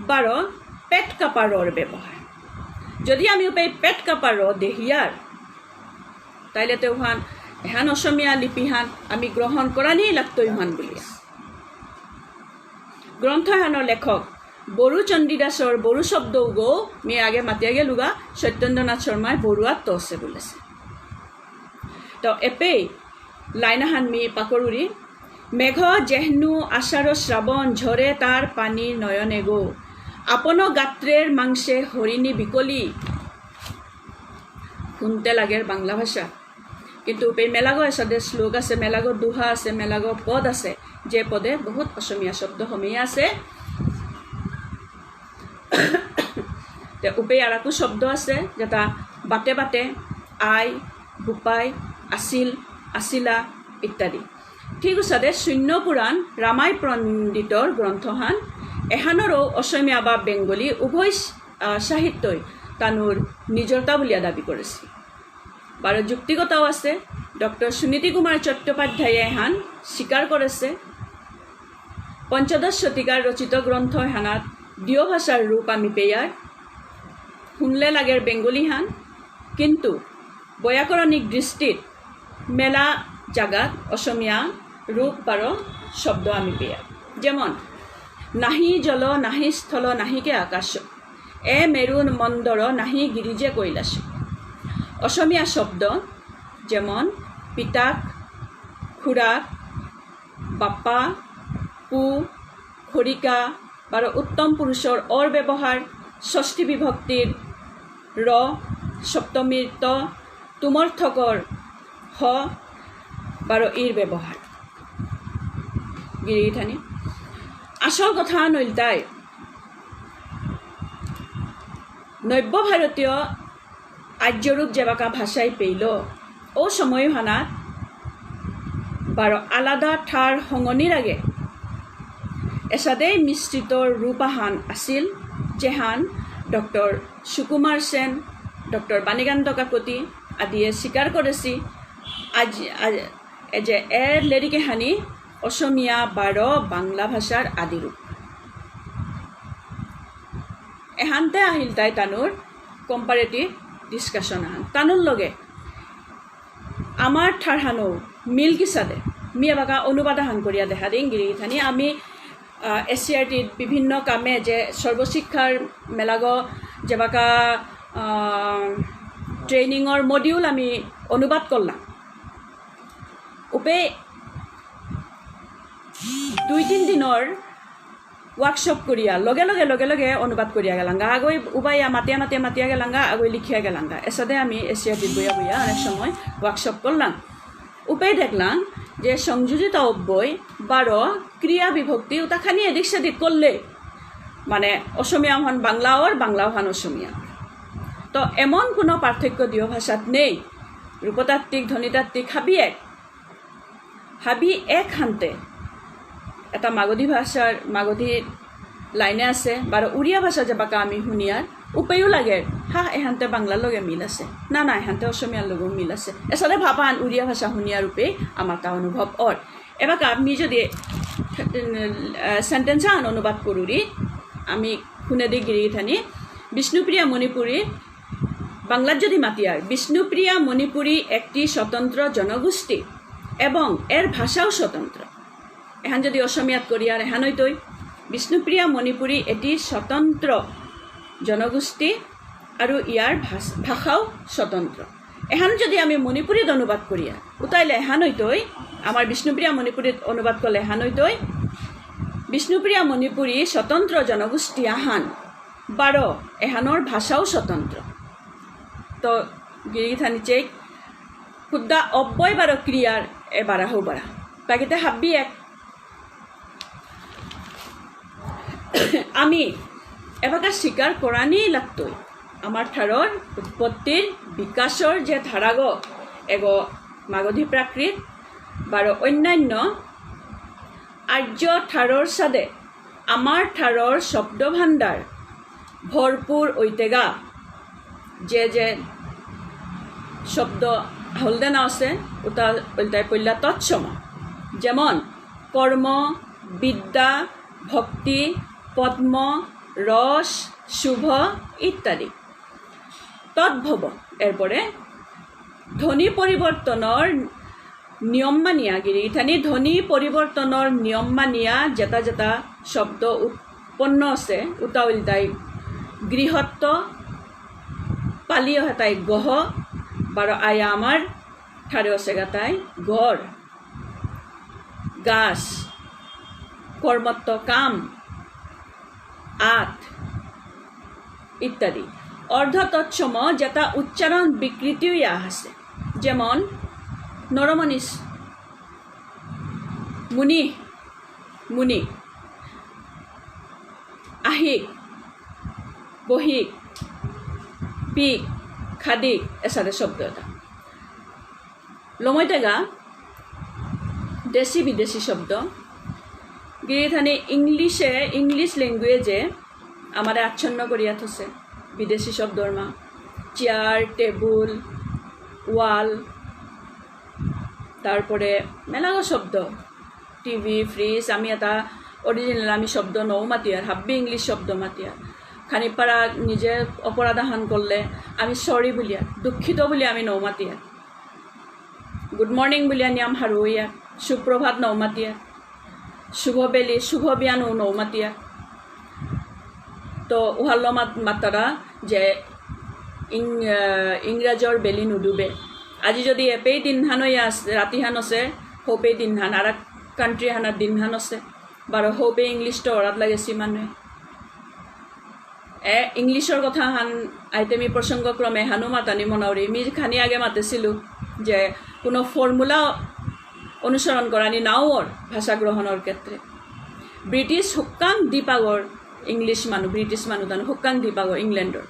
বারো পেট কাপারর ব্যবহার। যদি আমি উপেই পেট কাপার দেহিয়ার, তাইলে তে উহান এহান অসমীয়া লিপিহান আমি গ্রহণ করানি লাগতই উহান বুলিয়া। গ্রন্থ এহানর লেখক বড়ু চণ্ডীদাসর বড়ু শব্দ উগো মি আগে মাতিয়া গেলুগা, সত্যেন্দ্রনাথ শর্মায় বড়ুয়াত তসে বুলেসে। তো এপেই লাইন আহান মি পাকরুরি, মেঘ যেহনু আষাঢ় শ্রাবণ ঝরে তার পানি নয়নে গো, আপন গাত্রের মাংসে হরিণী বিকলি। শুনতে লাগের বাংলা ভাষা, কিন্তু উপেই মেলাগো এসাদে শ্লোক আছে, মেলাগো দোহা আছে, মেলাগো পদ আছে, যে পদে বহুত অসমীয়া শব্দ হমেই আছে। তে উপেই আরাকু শব্দ আছে, যেটা বাটে বাটে, আই, বুপাই, আছিল, আছিলা ইত্যাদি। ঠিক উসাদে শূন্য পুরাণ রামাই পণ্ডিতর গ্রন্থহান, এহানরও অসমীয়া বা বেঙ্গলি উভয়, আহ, সাহিত্যই তানুর নিজরতা বুলিয়া দাবি করেসি। বারো যুক্তিগতাও আছে। ডক্টর সুনীতি কুমার চট্টোপাধ্যায়ে এহান স্বীকার করেসে। পঞ্চদশ শতিকার রচিত গ্রন্থ এহানাত দিয় ভাষার রূপ আমি পেয়ার। শুনলে লাগের বেঙ্গলি হান, কিন্তু বৈয়াকরণিক দৃষ্টিত মেলা জাগাত অসমীয়া রূপ বারো শব্দ আমি পেয়ার। যেমন, নাহি জল, নাহি স্থল, নাহিকে আকাশ, এ মেরু মন্দর, নাহি গিরিজে কৈলাস। অসমীয়া শব্দ যেমন পিতাক, খুড়াক, বাপা, পু, খৰিকা, বারো উত্তম পুরুষর অর ব্যবহার, ষষ্ঠী বিভক্তির র, সপ্তমীর ত, তুমর থকর হ, বারো ইর ব্যবহার। গিরিগিথানি। আসল কথা নইলতাই নব্য ভারতীয় আর্যরূপ যেবাকা ভাষায় পেইল, ও সময় হানাত বারো আলাদা ঠার হঙনির আগে এসাদেই মিশ্রিত রূপ আহান আছিল, যেহান ডক্টর সুকুমার সেন, ডক্টর বাণীকান্ত কাকতি আদিয়ে স্বীকার করেছি। আজি, আজ-, এ যে এর লেরিক এহানি অসমীয়া বারো বাংলা ভাষার আদিরূপ। এহানতে আহিল তাই তানুর comparative discussion আহান। তানুর লগে আমার ঠারহানো মিল কিসাদে, মি এবাকা অনুবাদ আহান করিয়া দেখা দিন গিরি গিথানি। আমি, আহ, এসসিইআরটির বিভিন্ন কামে যে সর্বশিক্ষার মেলাগো যেবাকা, আহ, ট্রেনিংর module আমি অনুবাদ করলাম। উপে দুই তিন দিনর workshop করিয়া লগে লগে, লগে লগে অনুবাদ করিয়া গেলাঙ্গা। আগই উবাইয়া মাতিয়া মাতিয়া মাতিয়া গেলাঙ্গা, আগই লিখিয়া গেলাঙ্গা। এসাদে আমি এসসিইআরটিত বইয়া বইয়া অনেক সময় workshop করলাম। উপে দেখলাম যে সংযোজিত অব্যয় বারো ক্রিয়া বিভক্তি উতা খানি এদিক সেদিক করলে মানে অসমীয়া হান বাংলা অর, বাংলা হান অসমীয়া। তো এমন কোনো পার্থক্য দিও ভাষাত নেই। রূপতাত্ত্বিক, ধ্বনিতাত্ত্বিক হাবি এক। হাবি এক হানতে এটা মাগধী ভাষার, মাগধী লাইনে আছে, বারো উড়িয়া ভাষা যেবাকা আমি শুনিয়ার, উপেও লাগে, হা, এহানতে বাংলার লগে মিল আছে, না, না, এহানতে অসমীয়ার লগেও মিল আছে। এসাদে ভাবান উড়িয়া ভাষা শুনিয়ার উপে আমার তা অনুভব অর। এবাকা আমি যদি, আহ, sentence আন অনুবাদ করুরি, আমি শুনে দি গিরি গিথানি, বিষ্ণুপ্রিয়া মণিপুরী, বাংলাত যদি মাতিয়ার, বিষ্ণুপ্রিয়া মণিপুরী একটি স্বতন্ত্র জনগোষ্ঠী এবং এর ভাষাও স্বতন্ত্র। এহান যদি অসমীয়াত করিয়ার এহান হইতই, বিষ্ণুপ্রিয়া মণিপুরী এটি স্বতন্ত্র জনগোষ্ঠী আৰু ইয়াৰ ভাষ-, ভাষাও স্বতন্ত্র। এহান যদি আমি মণিপুরীত অনুবাদ করিয়ার, উতাইলে এহান হইতই, আমার বিষ্ণুপ্রিয়া মণিপুরীত অনুবাদ করলে এহান হইতই, বিষ্ণুপ্রিয়া মণিপুরী স্বতন্ত্র জনগোষ্ঠী আহান, বারো এহানর ভাষাও স্বতন্ত্র। তো গিরি গিথানি চেক, হুদ্দা অব্যয় বারো ক্রিয়ার এ বারা হৌ বারা। তাগিতে হাব্বি এক। আমি এবাকা স্বীকার করানি লাগতই। আমার ঠারর উৎপত্তির বিকাশর যে ধারাগ, এগ মাগধী প্রাকৃত, বারো অন্যান্য আর্য ঠারর সাদে আমার ঠারর শব্দ ভাণ্ডার ভরপুর ঐতেগা। যে যে শব্দ হলদেনা আছে, উতা উল্টাই পইলা তৎসম। যেমন কর্ম, বিদ্যা, ভক্তি, পদ্ম, রস, শুভ ইত্যাদি। তদ্ভব, এরপরে ধ্বনি পরিবর্তনর নিয়ম মানিয়া গিরি গিথানি, ধ্বনি পরিবর্তনর নিয়ম মানিয়া যেতা যেতা শব্দ উৎপন্ন আছে, উতা উল্টাই গৃহত্ব, পালি অহেতাই গহ, বারো আয়া আমার ঠারে অসেগাতাই গড়, গাছ, কর্মত্ব কাম, আত ইত্যাদি। অর্ধ তৎসম যেতা উচ্চারণ বিকৃতিও ইয়া আছে, যেমন নরমনিষ, মুনি, মুনি, আহিক, বহিক, পিক, খাদিক, এসাদে শব্দ এতা। লমইতেগা দেশি বিদেশি শব্দ। গিরি গিথানি, ইংলিশে, ইংলিশ ল্যাঙ্গুয়েজে আমারে আচ্ছন্ন করিয়া থসে বিদেশি শব্দর মা। চেয়ার, টেবুল, ওয়াল, তারপরে মেলাগো শব্দ, টিভি, ফ্রিজ, আমি এতা অরিজিনাল আমি শব্দ নৌ মাতিয়ার, হাব্বি ইংলিশ শব্দ মাতিয়ার। খানি পারা নিজে অপরাধ আহান করলে আমি সরি বুলিয়া, দুঃখিত বুলিয়া আমি নৌ মাতিয়ার। গুড মর্নিং বুলিয়া নিয়াম হারুইয়া, সুপ্রভাত নৌ মাতিয়ার, শুভ বেলি, শুভ বিয়ানু নৌ মাতিয়ার। তো উহাল্লো মাত-, মাতারা যে ইং-, আহ, ইংরাজর বেলি নুডুবে। আজি যদি এপেই দিনহান ইয়া আস-, রাতিহান আছে, হোপেই দিনহান, আর কান্ট্রি হানার দিনহান আছে, বারো হোপেই ইংলিশ তো ওরাত লাগেছি মানুয়ে। এ, ইংলিশর কথা হান আইতে মি প্রসঙ্গক্রমে হানু মাতানি মনাউরি। মি খানি আগে মাতেছিলু যে কোনো ফর্মুলা অনুসরণ করানি নাওর ভাষা গ্রহণর ক্ষেত্রে। ব্রিটিশ হুক্কাং দীপাগর ইংলিশ মানু, ব্রিটিশ মানু তানু হুক্কাং দীপাগর ইংল্যান্ডর।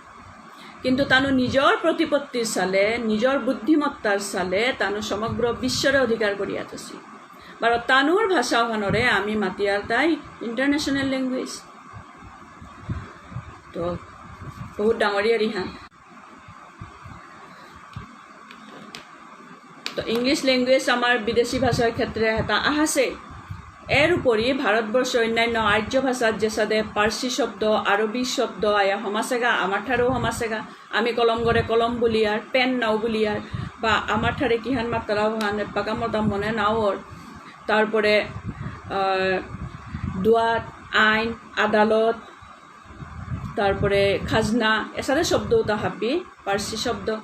কিন্তু তানু নিজর প্রতিপত্তির সালে, নিজর বুদ্ধিমত্তার সালে তানু সমগ্র বিশ্বরে অধিকার করিয়া থসি। বারো তানুর ভাষা ওহানরে আমি মাতিয়ার তাই ইন্টারন্যাশনাল ল্যাঙ্গুয়েজ। তো বহুত ডাঙরিয়া রিহা। তো ইংলিশ ল্যাঙ্গুয়েজ আমার বিদেশি ভাষার ক্ষেত্রে এটা আহাসে। এর উপরি ভারতবর্ষ অন্যান্য আর্য ভাষাত যেসাদে পার্সি শব্দ, আরবি শব্দ আয়া হমাসেগা, আমার ঠারেও হমাসেগা। আমি কলম গরে কলম বুলিয়ার, পেন নাও বুলিয়ার, বা আমার ঠারে কিহান মাত্রা ওহান এপাকা মতা মনে নাওর। তারপরে, আহ, দুয়াত, আইন, আদালত, তারপরে খাজনা, এসাদে শব্দ উতা হাবি, পার্সি শব্দ।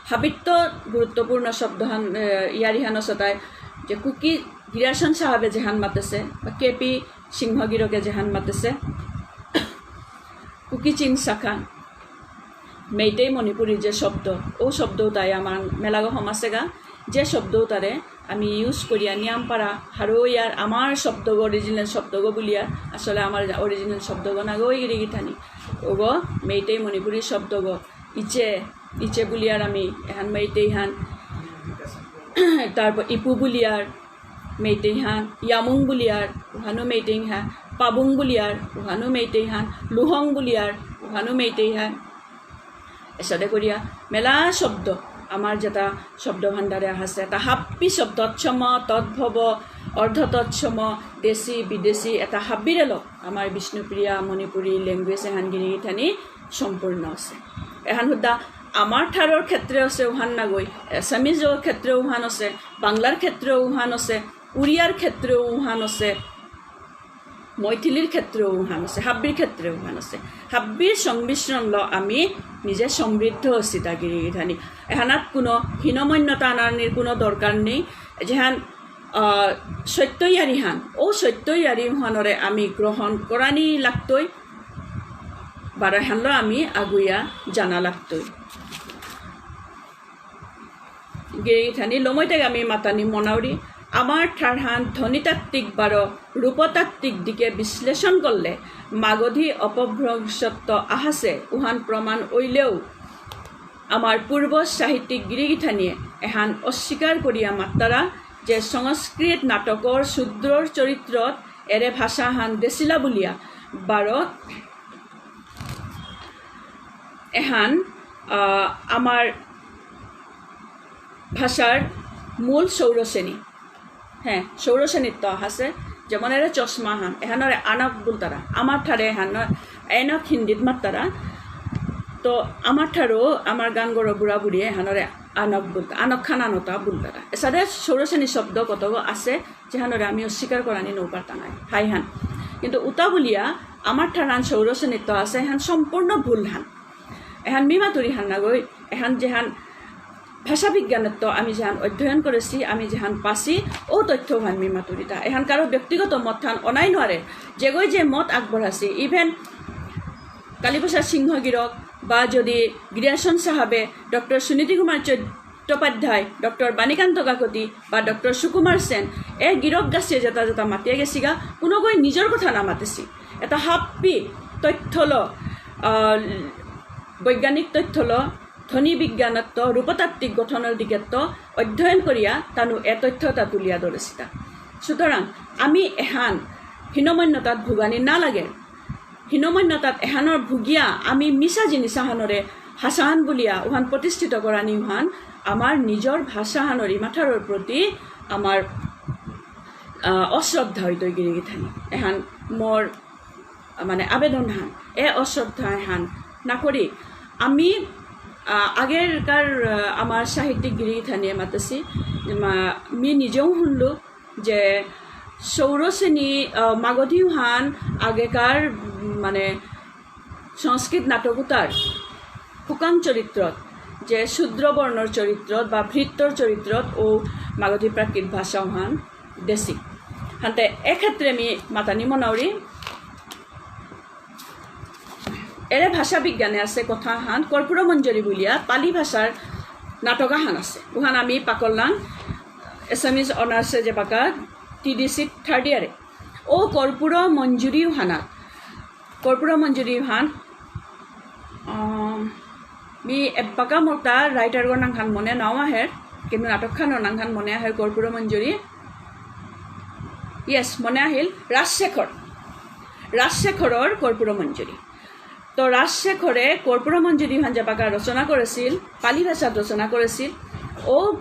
হাবিত্ত গুরুত্বপূর্ণ শব্দ হান, এ, ইয়ারি হান সতায় যে কুকি গিরিয়াসন সাহাবে যেহান মাতেছে, বা কে পি সিংহ গিরকে যেহান মাতেছে, কুকি চিন শাখা, মেইতেই মণিপুরী যে শব্দ, ও শব্দ উতাই আমার মেলাগো হমাসেগা, যে শব্দ উতারে আমি ইউজ করিয়া নিয়াম পারা, হারো ইয়ার আমার শব্দগো, অরিজিনাল শব্দগো বুলিয়ার, আসলে আমার অরিজিনাল শব্দগো নাগো ইগিরি গিথানি। ওগো মেইতেই মণিপুরী শব্দগো, ইচে, ইচে বুলিয়ার আমি, এহান মেইতেই হান। তারপর ইপু বুলিয়ার, মেইতেই হান, ইয়ামুং বুলিয়ার, উহানো মেইতেই হান, পাবুং বুলিয়ার, উহানো মেইতেই হান, লুহং বুলিয়ার, উহানো মেইতেই হান। এসাদে করিয়া মেলা শব্দ, আমার যেটা শব্দ ভাণ্ডারে আছে, এটা হাব্বি শব্দ, তৎসম, তদ্ভব, অর্ধতৎসম, দেশি, বিদেশি, এটা হাব্বিরে লোক। আমার বিষ্ণুপ্রিয়া মণিপুরী ল্যাঙ্গুয়েজ এহান গিরি গিথানি সম্পূর্ণ আছে। এহান হুদা আমার ঠারর ক্ষেত্রে আছে উহান নাগই, এসামিজর ক্ষেত্রে উহান আছে, বাংলার ক্ষেত্রে উহান আছে, উড়িয়ার ক্ষেত্রে উহান আছে, মৈথিলির ক্ষেত্রে উহান আছে, হাব্বির ক্ষেত্রে উহান আছে। হাব্বির সংমিশ্রণলো আমি নিজে সমৃদ্ধ আছি তা গিরি গিথানি। এহানাত কোনো হীনমন্যতা আনানির কোনো দরকার নেই। যেহান, আহ, সত্য ইয়ারি হান, ও সত্য ইয়ারি হানরে আমি গ্রহণ করানি লাগতই, বারো হানলো আমি আগুয়া জানা লাগতই। গিরি গিথানি লমইতে আমি মাতানি মনাউরি, আমার ঠারহান ধ্বনিতাত্ত্বিক বারো রূপতাত্ত্বিক দিকে বিশ্লেষণ করলে মাগধী অপভ্রংশত্ব আহাসে উহান প্রমাণ অইলেও আমার পূর্ব সাহিত্যিক গিরি গিথানিয়ে এহান অস্বীকার করিয়া মাত্তারা যে সংস্কৃত নাটকর শূদ্রর চরিত্রত এরে ভাষাহান দেসিলা বুলিয়া বারো এহান, আহ, আমার ভাষার মূল শৌরসেনী। হ্যাঁ, শৌরসেনীত্ব আছে। যেমন এরে চশমা হান, এহানরে আনক বুলতারা। আমার ঠারে এহান, এনক হিন্দিত মাত্তারা। তো আমার ঠারও আমার গাঙর বুড়া বুড়ি এহানরে আনক বুলতা, আনক খান আনতা বুলতারা। এসাদে শৌরসেনী শব্দ কতগো আছে, যেহানরে আমি অস্বীকার করানি নৌ পারতাঙাই। হাই হান। কিন্তু উতা বুলিয়া আমার ঠারহান শৌরসেনীত্ব আছে, এহান সম্পূর্ণ ভুল হান। এহান মি মাতুরি হান নাগই, এহান যেহান ভাষা বিজ্ঞানত্ব আমি যেহান অধ্যয়ন করেছি, আমি যেহান পাসি, ও তথ্য হান মি মাতুরিতা। এহান কারো ব্যক্তিগত মত হান অনাই নোয়ারে। যেগই যে মত আগবঢ়াছি, even কালীপ্রসাদ সিংহ গিরক বা যদি গিরিয়াসন সাহাবে, ডক্টর সুনীতি কুমার চট্টোপাধ্যায়, ডক্টর বাণীকান্ত কাকতি বা ডক্টর সুকুমার সেন, এ গিরক গাছিয়ে যেটা যেটা মাতিয়া গেছিগা, কোনোগই নিজর কথা না মাতেছি। এটা হাব্বি তথ্যলো, আহ, বৈজ্ঞানিক তথ্যলো, ধ্বনি বিজ্ঞানত্ব, রূপতাত্ত্বিক গঠনর দিকেত্ব অধ্যয়ন করিয়া তানু এ তথ্য এটা তুলিয়া ধরেছিতা। সুতরাং আমি এহান হীনমন্যতাত ভোগানি না লাগে। হীনমন্যতাত এহানর ভুগিয়া আমি মিছা জিনিস আহানরে হাসাহান বুলিয়া উহান প্রতিষ্ঠিত করানি উহান আমার নিজর ভাষাহানর ইমাঠারর প্রতি আমার, আহ, অশ্রদ্ধা হইতই গিরি গিথানি। এহান মোর, আহ, মানে আবেদন হান, এ অশ্রদ্ধা হান না করি আমি, আহ, আগেরকার, আহ, আমার সাহিত্যিক গিরি গিথানিয়ে মাতেছি, যে মা-, মি নিজেও শুনলো যে শৌরসেনী, আহ, মাগধী হান আগেকার, উম, মানে সংস্কৃত নাটক উতার হুকাং চরিত্রত, যে শূদ্র বর্ণর চরিত্রত বা ভৃত্যর চরিত্রত ও মাগধী প্রাকৃত ভাষা হান দেসি। হানতে এক্ষেত্রে আমি মাতানি মনাউরি, এরে ভাষা বিজ্ঞানে আছে কথা হান, কর্পূর মঞ্জরী বুলিয়া পালি ভাষার নাটক আহান আছে। উহান আমি পাকরলাং Assamese অনার্সে যে বাকা টি ডি সি থার্ড ইয়ারে। ও কর্পূর মঞ্জুরি উহানা, কর্পূর মঞ্জুরি উহান, আম, মি এবাকা মোরতা রাইটারগর নাঙহান মনে নাও আহের, কিন্তু নাটকহানর নাঙহান মনে আহের কর্পূর মঞ্জুরি। ইয়েস, মনে আহিল, রাজশেখর। রাজশেখরর কর্পূর মঞ্জুরি। তো রাজশেখরে কর্পূর মঞ্জুরি হান যেবাকা রচনা করেছিল, পালি ভাষাত রচনা করেছিল। ও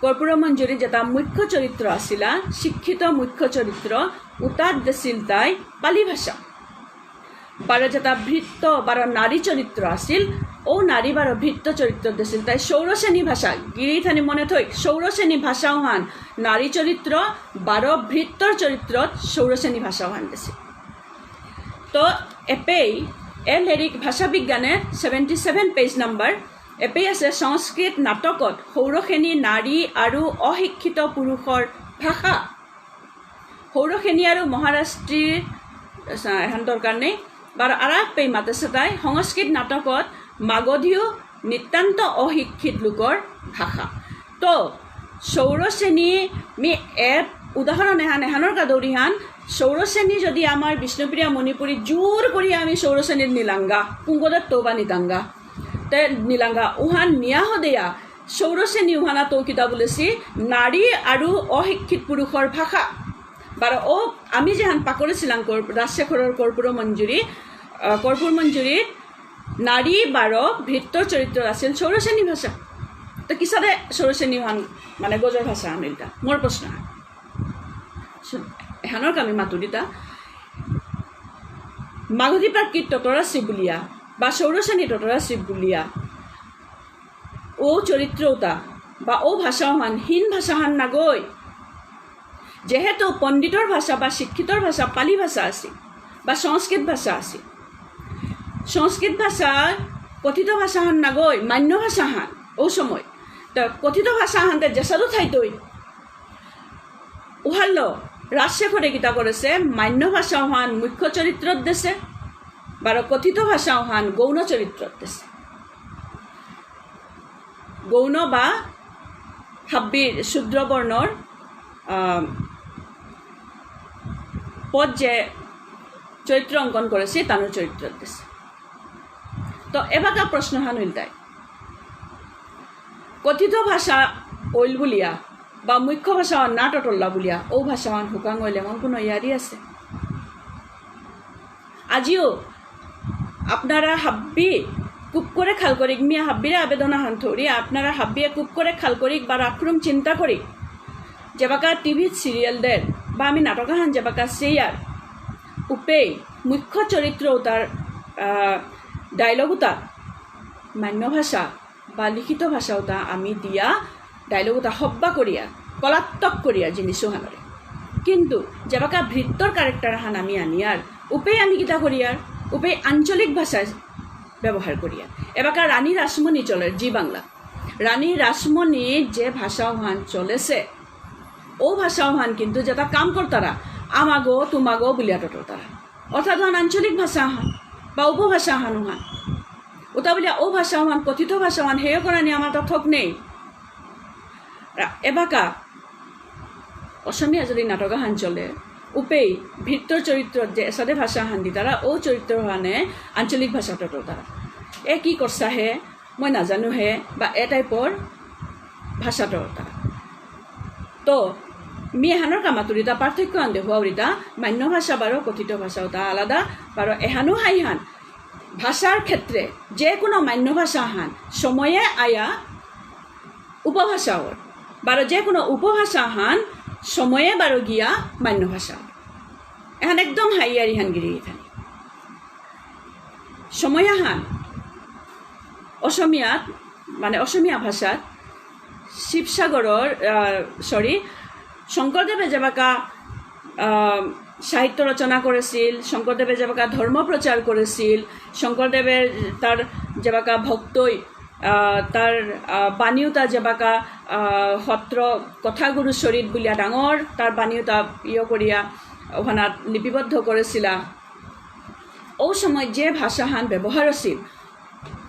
কর্পূরমঞ্জরী যেতা মুখ্য চরিত্র আসিলা, শিক্ষিত মুখ্য চরিত্র, উতাত দেসিল তাই পালি ভাষা। বারো যেতা ভৃত্য, বারো নারী চরিত্র আসিল, ও নারী বারো ভৃত্য চরিত্র দেসিল তাই শৌরসেনী ভাষা। গিরিথানি মনে থই, শৌরসেনী ভাষা উহান নারী চরিত্র, বারো ভৃত্যর চরিত্র শৌরসেনী ভাষা উহান দেসিল। তো এপেই, এ লেরিক ভাষা বিজ্ঞানে seventy seven page number, এপেই আছে সংস্কৃত নাটকত শৌরসেনী নারী আৰু অশিক্ষিত পুৰুষৰ ভাষা। শৌৰসেনী আৰু মহাৰাষ্ট্ৰীৰ, আচ্ছা, এহান দৰকাৰ নেই। বাৰ আৰাক পেই মাতেছে তাই, সংস্কৃত নাটকত মাগধীয় নিতান্ত অশিক্ষিত লোকৰ ভাষা। তো, শৌৰসেনী, মি এ উদাহৰণ এহান, এহানৰ কাদৌৰিহান, শৌৰসেনী যদি আমাৰ বিষ্ণুপ্ৰিয়া মণিপুৰী জোৰ কৰি আমি শৌৰসেনীত নিলাংগা, কুংগদত্ত বা নিতাংগা, তে নিলাংগা, উহান নিয়া হদেয়া, শৌরসেনী উহানা তো কিতা বুলেছি, নারী আৰু অশিক্ষিত পুৰুষৰ ভাষা। বাৰ ও আমি যেহান পাকরেছিলাম কর-, ৰাজশেখৰৰ কৰ্পূৰমঞ্জৰী, আহ, কৰ্পূৰমঞ্জৰীত নারী বারো ভৃত্যৰ চৰিত্র আছিল শৌরসেনী ভাষা। তো কিসাদে শৌরসেনী উহান মানে গজর ভাষা আনিলতা? মোৰ প্ৰশ্ন আহান। শুন, এহানর কামি মাতুরিতা। মাগধী প্রাকৃত টটরাসি বুলিয়া বা শৌরসেনী টটরাসি বুলিয়া ও চরিত্র উতা বা ও ভাষা হান হীন ভাষা হান নাগই। যেহেতু পণ্ডিতর ভাষা বা শিক্ষিতর ভাষা পালি ভাষা আছে বা সংস্কৃত ভাষা আছে, সংস্কৃত ভাষা কথিত ভাষা হান নাগই, মান্য ভাষা হান ও সময়। তো কথিত ভাষা হানতে যেসাদু থাইতই। উহাল্লো রাজশেখরে কিতা করেছে, মান্য ভাষা হান মুখ্য চরিত্রত দেছে, বারো কথিত ভাষা হান গৌণ চরিত্রত দেছে। গৌণ বা হাব্বির শূদ্র বর্ণর, আহ, পদ যে চরিত্র অঙ্কন করেছে, তানুর চরিত্রত দেছে। তো এবাকা প্রশ্ন হান হইল তাই, কথিত ভাষা ওইল বুলিয়া বা মুখ্য ভাষা না টটল্লা বুলিয়া ও ভাষা হান হুকাং ওইলে মন কোনো ইয়ারি আছে? আজিও আপনারা হাব্বি খুব করে খাল করিক, মিয়া হাব্বিরে আবেদন আহান থৌরি, আপনারা হাব্বিয়ে খুব করে খাল করিক বা রাখরুম চিন্তা করিক। যেবাকা টিভিত সিরিয়াল দের বা আমি নাটক আহান যেবাকা চেয়ার, উপেই মুখ্য চরিত্র উতার, আহ, ডায়লগ উতা মান্য ভাষা বা লিখিত ভাষা উতা আমি দিয়া ডায়লগ উতা হব্বা করিয়া, কলাত্মক করিয়া জিনিস উহানরে। কিন্তু যেবাকা ভৃত্যর ক্যারেক্টার হান আমি আনিয়ার, উপেই আমি কিতা করিয়ার, উপেই আঞ্চলিক ভাষা ব্যবহার করিয়ার। এবাকা রানী রাসমণি চলের জি বাংলা। রানী রাসমণি যে ভাষা উহান চলেছে, ও ভাষা উহান কিন্তু যেতা কাম করতারা, আমাগো, তুমাগো বুলিয়া টটরতারা। অর্থাৎ উহান আঞ্চলিক ভাষা আহান বা উপভাষা আহান উহান। উতা বুলিয়া ও ভাষা উহান, কথিত ভাষা উহান, হেয় করানি আমার তা থক নেই। রা-, এবাকা অসমীয়া যদি নাটক আহান চলে, উপেই ভৃত্যর চরিত্র যে এসাদে ভাষা আহান দিতারা, ও চরিত্র হানে আঞ্চলিক ভাষা টটরতারা। এ কি করছা হে, মই নাজানো হে, বা এ টাইপর ভাষা টটরতারা। তো, মি এহানর কামাতুরিতা পার্থক্য আন দেহুয়া উরিতা, মান্য ভাষা বারো, কথিত ভাষা উতা আলাদা, বারো এহানো হাইহান। ভাষার ক্ষেত্রে যে কোনো মান্য ভাষা হান সময়ে আয়া উপভাষা অর, বারো যে কোনো উপভাষা হান সময়ে বারো গিয়া মান্য ভাষা অর। এহান একদম হাইয়ারি হান গিরি এখানে। সময় আহান অসমীয়াত, মানে অসমীয়া ভাষাত শিৱসাগৰৰ, আহ, চৰি, শংকৰদেৱে যেবাকা, আহ, সাহিত্য ৰচনা করেছিল, শংকৰদেৱে যেবাকা ধৰ্ম প্ৰচাৰ করেছিল, শংকৰদেৱে তাৰ যেবাকা ভক্তই, আহ, তাৰ, আহ, বাণীউতা যেবাকা, আহ, সত্ৰ কথাগুৰু চৰিত বুলিয়া ডাঙৰ তাৰ বাণীউতা ইয় করিয়া ওহানাত লিপিবদ্ধ করেছিলা। ও সময় যে ভাষাহান ব্যবহার আছিল,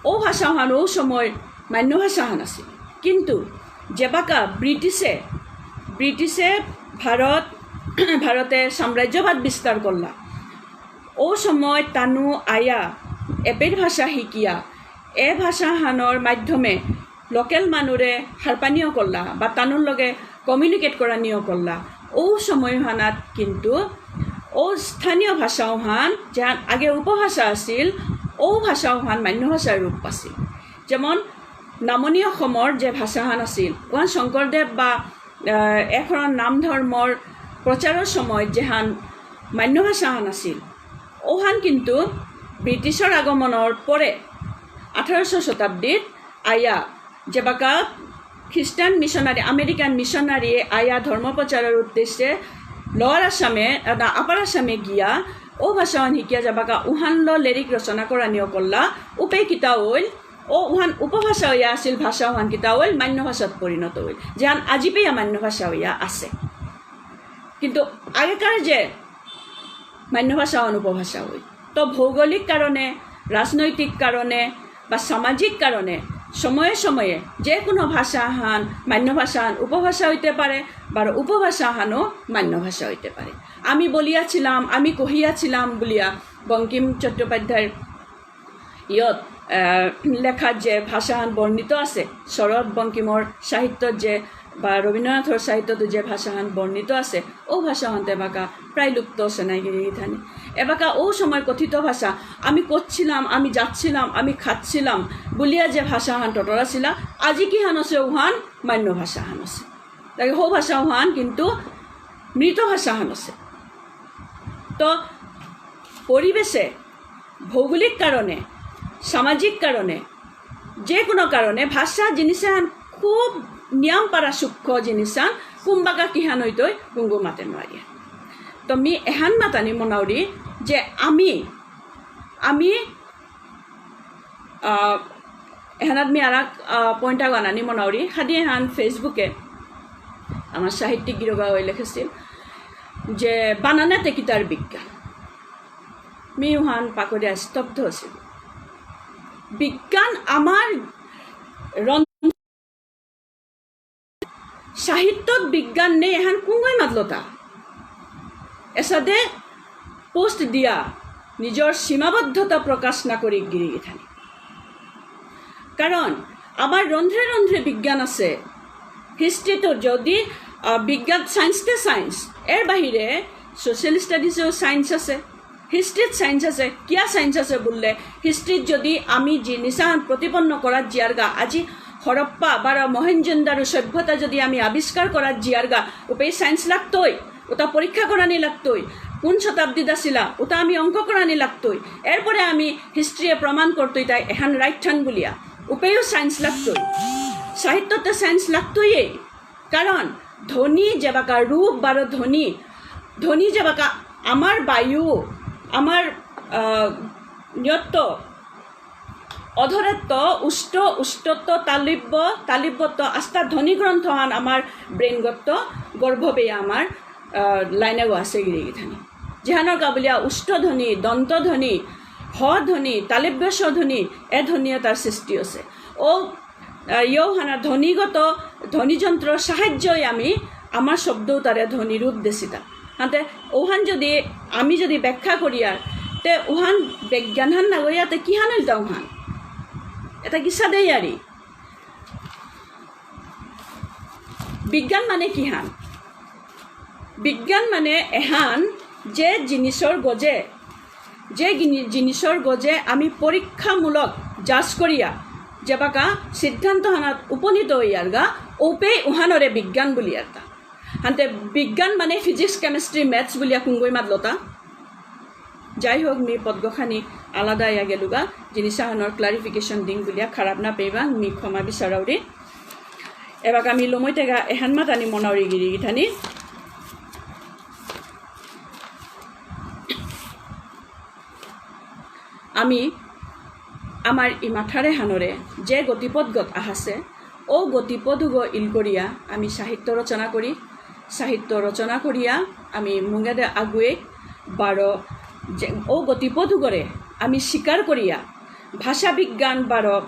ও ভাষাহান ও সময় মান্য ভাষাহান আছিল। কিন্তু যেবাকা ব্রিটিশে, ব্রিটিশে ভারত, ভারতে সাম্রাজ্যবাদ বিস্তার করলা, ও সময় তানু আয়া এপের ভাষা শিকিয়া, এ ভাষাহানর মাধ্যমে লোকাল মানুরে হারপানিও করলা বা তানুর লগে কমিউনিকেট করানিও করলা। ও সময় হানাত কিন্তু ও স্থানীয় ভাষাও হান, যেহান আগে উপভাষা আছিল, ও ভাষাও হান মান্য ভাষার রূপ আছিল। যেমন নামনি অসমৰ যে ভাষাহান আছিল, ওহান শংকৰদেৱ বা, আহ, এখন নাম ধৰ্মৰ প্ৰচাৰৰ সময়ত যেহান মান্য ভাষাহান আছিল, ওহান কিন্তু ব্ৰিটিছৰ আগমনৰ পৰে আঠাৰশ শতাব্দীত আয়া, যেবাকা খ্ৰীষ্টান মিছনাৰী, আমেৰিকান মিছনাৰীয়ে আয়া ধৰ্ম প্ৰচাৰৰ উদ্দেশ্যে লৱাৰ আছামে, আহ, না, আপাৰ আছামে গিয়া, ও ভাষাহান শিকিয়া যাবাকা উহানল লেৰিক ৰচনা করানি অকল্লা, উপেই কিতা অইল, ও উহান উপভাষা হইয়া আছিল, ভাষা উহান কিতা অইল, মান্য ভাষাত পরিণত অইল, যেহান আজি পেয়া মান্য ভাষা হইয়া আছে। কিন্তু আগেকার যে মান্য ভাষা উহান উপভাষা অইল। তো ভৌগোলিক কারণে, রাজনৈতিক কারণে বা সামাজিক কারণে সময়ে সময়ে যে কোনো ভাষা হান মান্য ভাষা হান উপভাষা হইতে পারে, বা উপভাষা হানও মান্য ভাষা হইতে পারে। আমি বলিয়াছিলাম, আমি কহিয়াছিলাম বুলিয়া বঙ্কিম চট্টোপাধ্যায়র ইয়ত, আহ, লেখাত যে ভাষাহান বর্ণিত আছে, শরৎ বঙ্কিমর সাহিত্যত যে বা রবীন্দ্রনাথর সাহিত্যত যে ভাষাহান বর্ণিত আছে, ও ভাষাহান তো এবাকা প্রায় লুপ্ত আছে নাই গিরি গিথানি। এবাকা ও সময় কথিত ভাষা, আমি করছিলাম, আমি যাচ্ছিলাম, আমি খাচ্ছিলাম বুলিয়া যে ভাষাহান টটরা ছিলা, আজি কিহান আছে? উহান মান্য ভাষাহান আছে। তাই হো ভাষা উহান কিন্তু মৃত ভাষাহান আছে। তো পরিবেশে, ভৌগোলিক কারণে, সামাজিক কারণে, যে কোনো কারণে ভাষা জিনিস এহান খুব নিয়াম পারা সূক্ষ্ম জিনিস এহান, কুম্বাকা কিহান হইতই কুঙ্গু মাতে নোয়ারিয়া। তো মি এহান মাতানি মনাউরি যে আমি, আমি, আহ, এহানাত মি আরাক, আহ, point আগ আনানি মনাউরি, হাদি এহান Facebook-এ আমার সাহিত্যিক গিরগা ওই লিখেছিল যে বানান এতে কিতার বিজ্ঞান। মি উহান পাকরিয়া স্তব্ধ আছিল। বিজ্ঞান আমার রন-, সাহিত্যত বিজ্ঞান নেই, এহান কুঙ্গই মাতলতা। এসাদে post দিয়া নিজর সীমাবদ্ধতা প্রকাশ না করি গিরি গিথানি। কারণ আমার রন্ধ্রে রন্ধ্রে বিজ্ঞান আছে। History-ত যদি, আহ, বিজ্ঞান, science তে science, এর বাহিরে social studies-এও science আছে, history-ত science আছে। কিয়া science আছে বুললে, history-ত যদি আমি জিনিসান প্রতিপন্ন করার জিয়ারগা, আজি হরপ্পা বা মহেঞ্জোদারো সভ্যতা যদি আমি আবিষ্কার করার জিয়ারগা, উপেই science লাগতই। ওটা পরীক্ষা করানি লাগতই, কোন শতাব্দীত আসিলা, ওটা আমি অঙ্ক করানি লাগতই। এরপরে আমি history-এ প্রমাণ করতই তাই এহান right হান বুলিয়া। উপেও science লাগতই, সাহিত্যতে science লাগতই। কারণ ধ্বনি যেবাকা রূপ বারো ধ্বনি, ধ্বনি যেবাকা আমার বায়ু, আমার, আহ, নিয়ত অধরেত্ত, উষ্ট, উষ্টত্ত, তালব্য, তালব্যত্ত, আস্তা ধ্বনি গ্রন্থহান আমার brain-গত্ত, গর্ভবেয়া আমার, আহ, line-এগো আছে গিরি গিথানি। যেহানর কা বুলিয়া উষ্ট ধ্বনি, দন্ত ধ্বনি, হ ধ্বনি, তালব্য শ ধ্বনি, এ ধ্বনি এতার সৃষ্টি আছে। ও, আহ, ইয়ৌহানা ধ্বনিগত, ধ্বনিযন্ত্রর সাহায্যই আমি আমার শব্দ তারে ধ্বনি রূপ দেসিতা। হাতে ওহান যদি আমি যদি ব্যাখ্যা করিয়ার, তে ওহান বিজ্ঞানহান নাগইয়া তে কিহান হইলতা ওহান? এটা কিসাদে ইয়ারি? বিজ্ঞান মানে কিহান? বিজ্ঞান মানে এহান যে জিনিসর গজে, যে গিনি-, জিনিসর গজে আমি পরীক্ষামূলক যাচ করিয়া যেবাকা সিদ্ধান্ত হানাত উপনীত হইয়ারগা, ওপে উহানরে বিজ্ঞান বুলিয়ারতা। হান্তে বিজ্ঞান মানে physics, chemistry, maths বুলিয়া কুঙ্গই মাতলতা। যাই হোক, মি পদগখানি আলাদা ইয়া গেলুগা, জিনিস আহানর clarification দিং বুলিয়া খারাপ না পেইবা, মি ক্ষমা বিচারাউরি। এবাকা মি লমইতেগা এহান মাতানি মনাউরি গিরি গিথানি। আমি আমার ই মাথারে হানরে যে গতিপথগত আহাসে, ও গতিপথগ ইল করিয়া আমি সাহিত্য রচনা করি। সাহিত্য রচনা করিয়া আমি মুঙেদে আগুয়ে বারো যে, ও গতিপথগরে আমি স্বীকার করিয়া ভাষা বিজ্ঞান বারো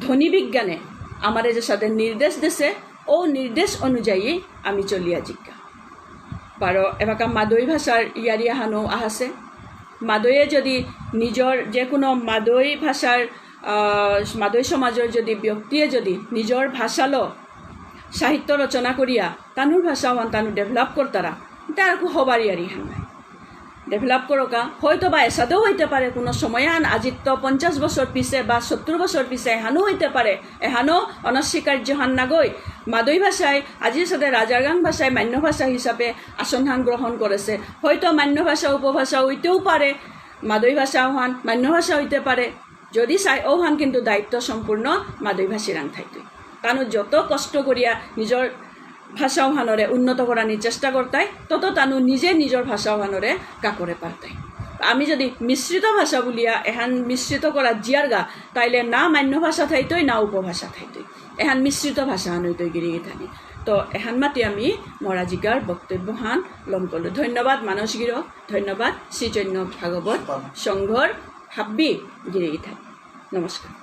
ধ্বনি বিজ্ঞানে আমারে যে সাথে নির্দেশ দেসে, ও নির্দেশ অনুযায়ী আমি চলিয়া জিকা। বারো এবাকা মাদৈ ভাষার ইয়ারি আহানো আহাসে। মাদৈয়ে যদি নিজর যে কোনো মাদৈ ভাষার, আহ, মাদৈ সমাজর যদি ব্যক্তিয়ে যদি নিজর ভাষালো সাহিত্য রচনা করিয়া তানুর ভাষা ওহান তানু develop করতারা, তার কো হবার ইয়ারি হান নাই। ডেভেলপ করকা, হয়তো বা এসাদেও হইতে পারে কোনো সময় আন, আজিত পঞ্চাশ বছর পিছে বা সত্তর বছর পিছে এহানও হইতে পারে, এহানও অনস্বীকার্য হান নাগই। মাদৈ ভাষায় আজি সাথে রাজারগাং ভাষায় মান্য ভাষা হিসাবে আসন হান গ্রহণ করেছে। হয়তো মান্য ভাষা উপভাষা হইতেও পারে, মাদৈ ভাষাও হান মান্য ভাষা হইতে পারে। যদি চাই ওহান কিন্তু দায়িত্ব সম্পূর্ণ মাদৈ ভাষীরাং থাইতই। তানু যত কষ্ট করিয়া নিজর ভাষা ওহানরে উন্নত করানি চেষ্টা করতাই, তত তানু নিজে নিজর ভাষা ওহানরে কাকরে পারতাই। আমি যদি মিশ্রিত ভাষা বুলিয়া এহান মিশ্রিত করা জিয়ারগা, তাইলে না মান্য ভাষা থাইতই, না উপভাষা থাইতই, এহান মিশ্রিত ভাষা হান হইতই গিরি গিথানি। তো এহান মাতি আমি মোর আজিকার বক্তব্য হান লমকলো। ধন্যবাদ মানস গিরক, ধন্যবাদ শ্রী চৈতন্য ভাগবত সংঘর হাব্বি গিরি গিথানি। নমস্কার।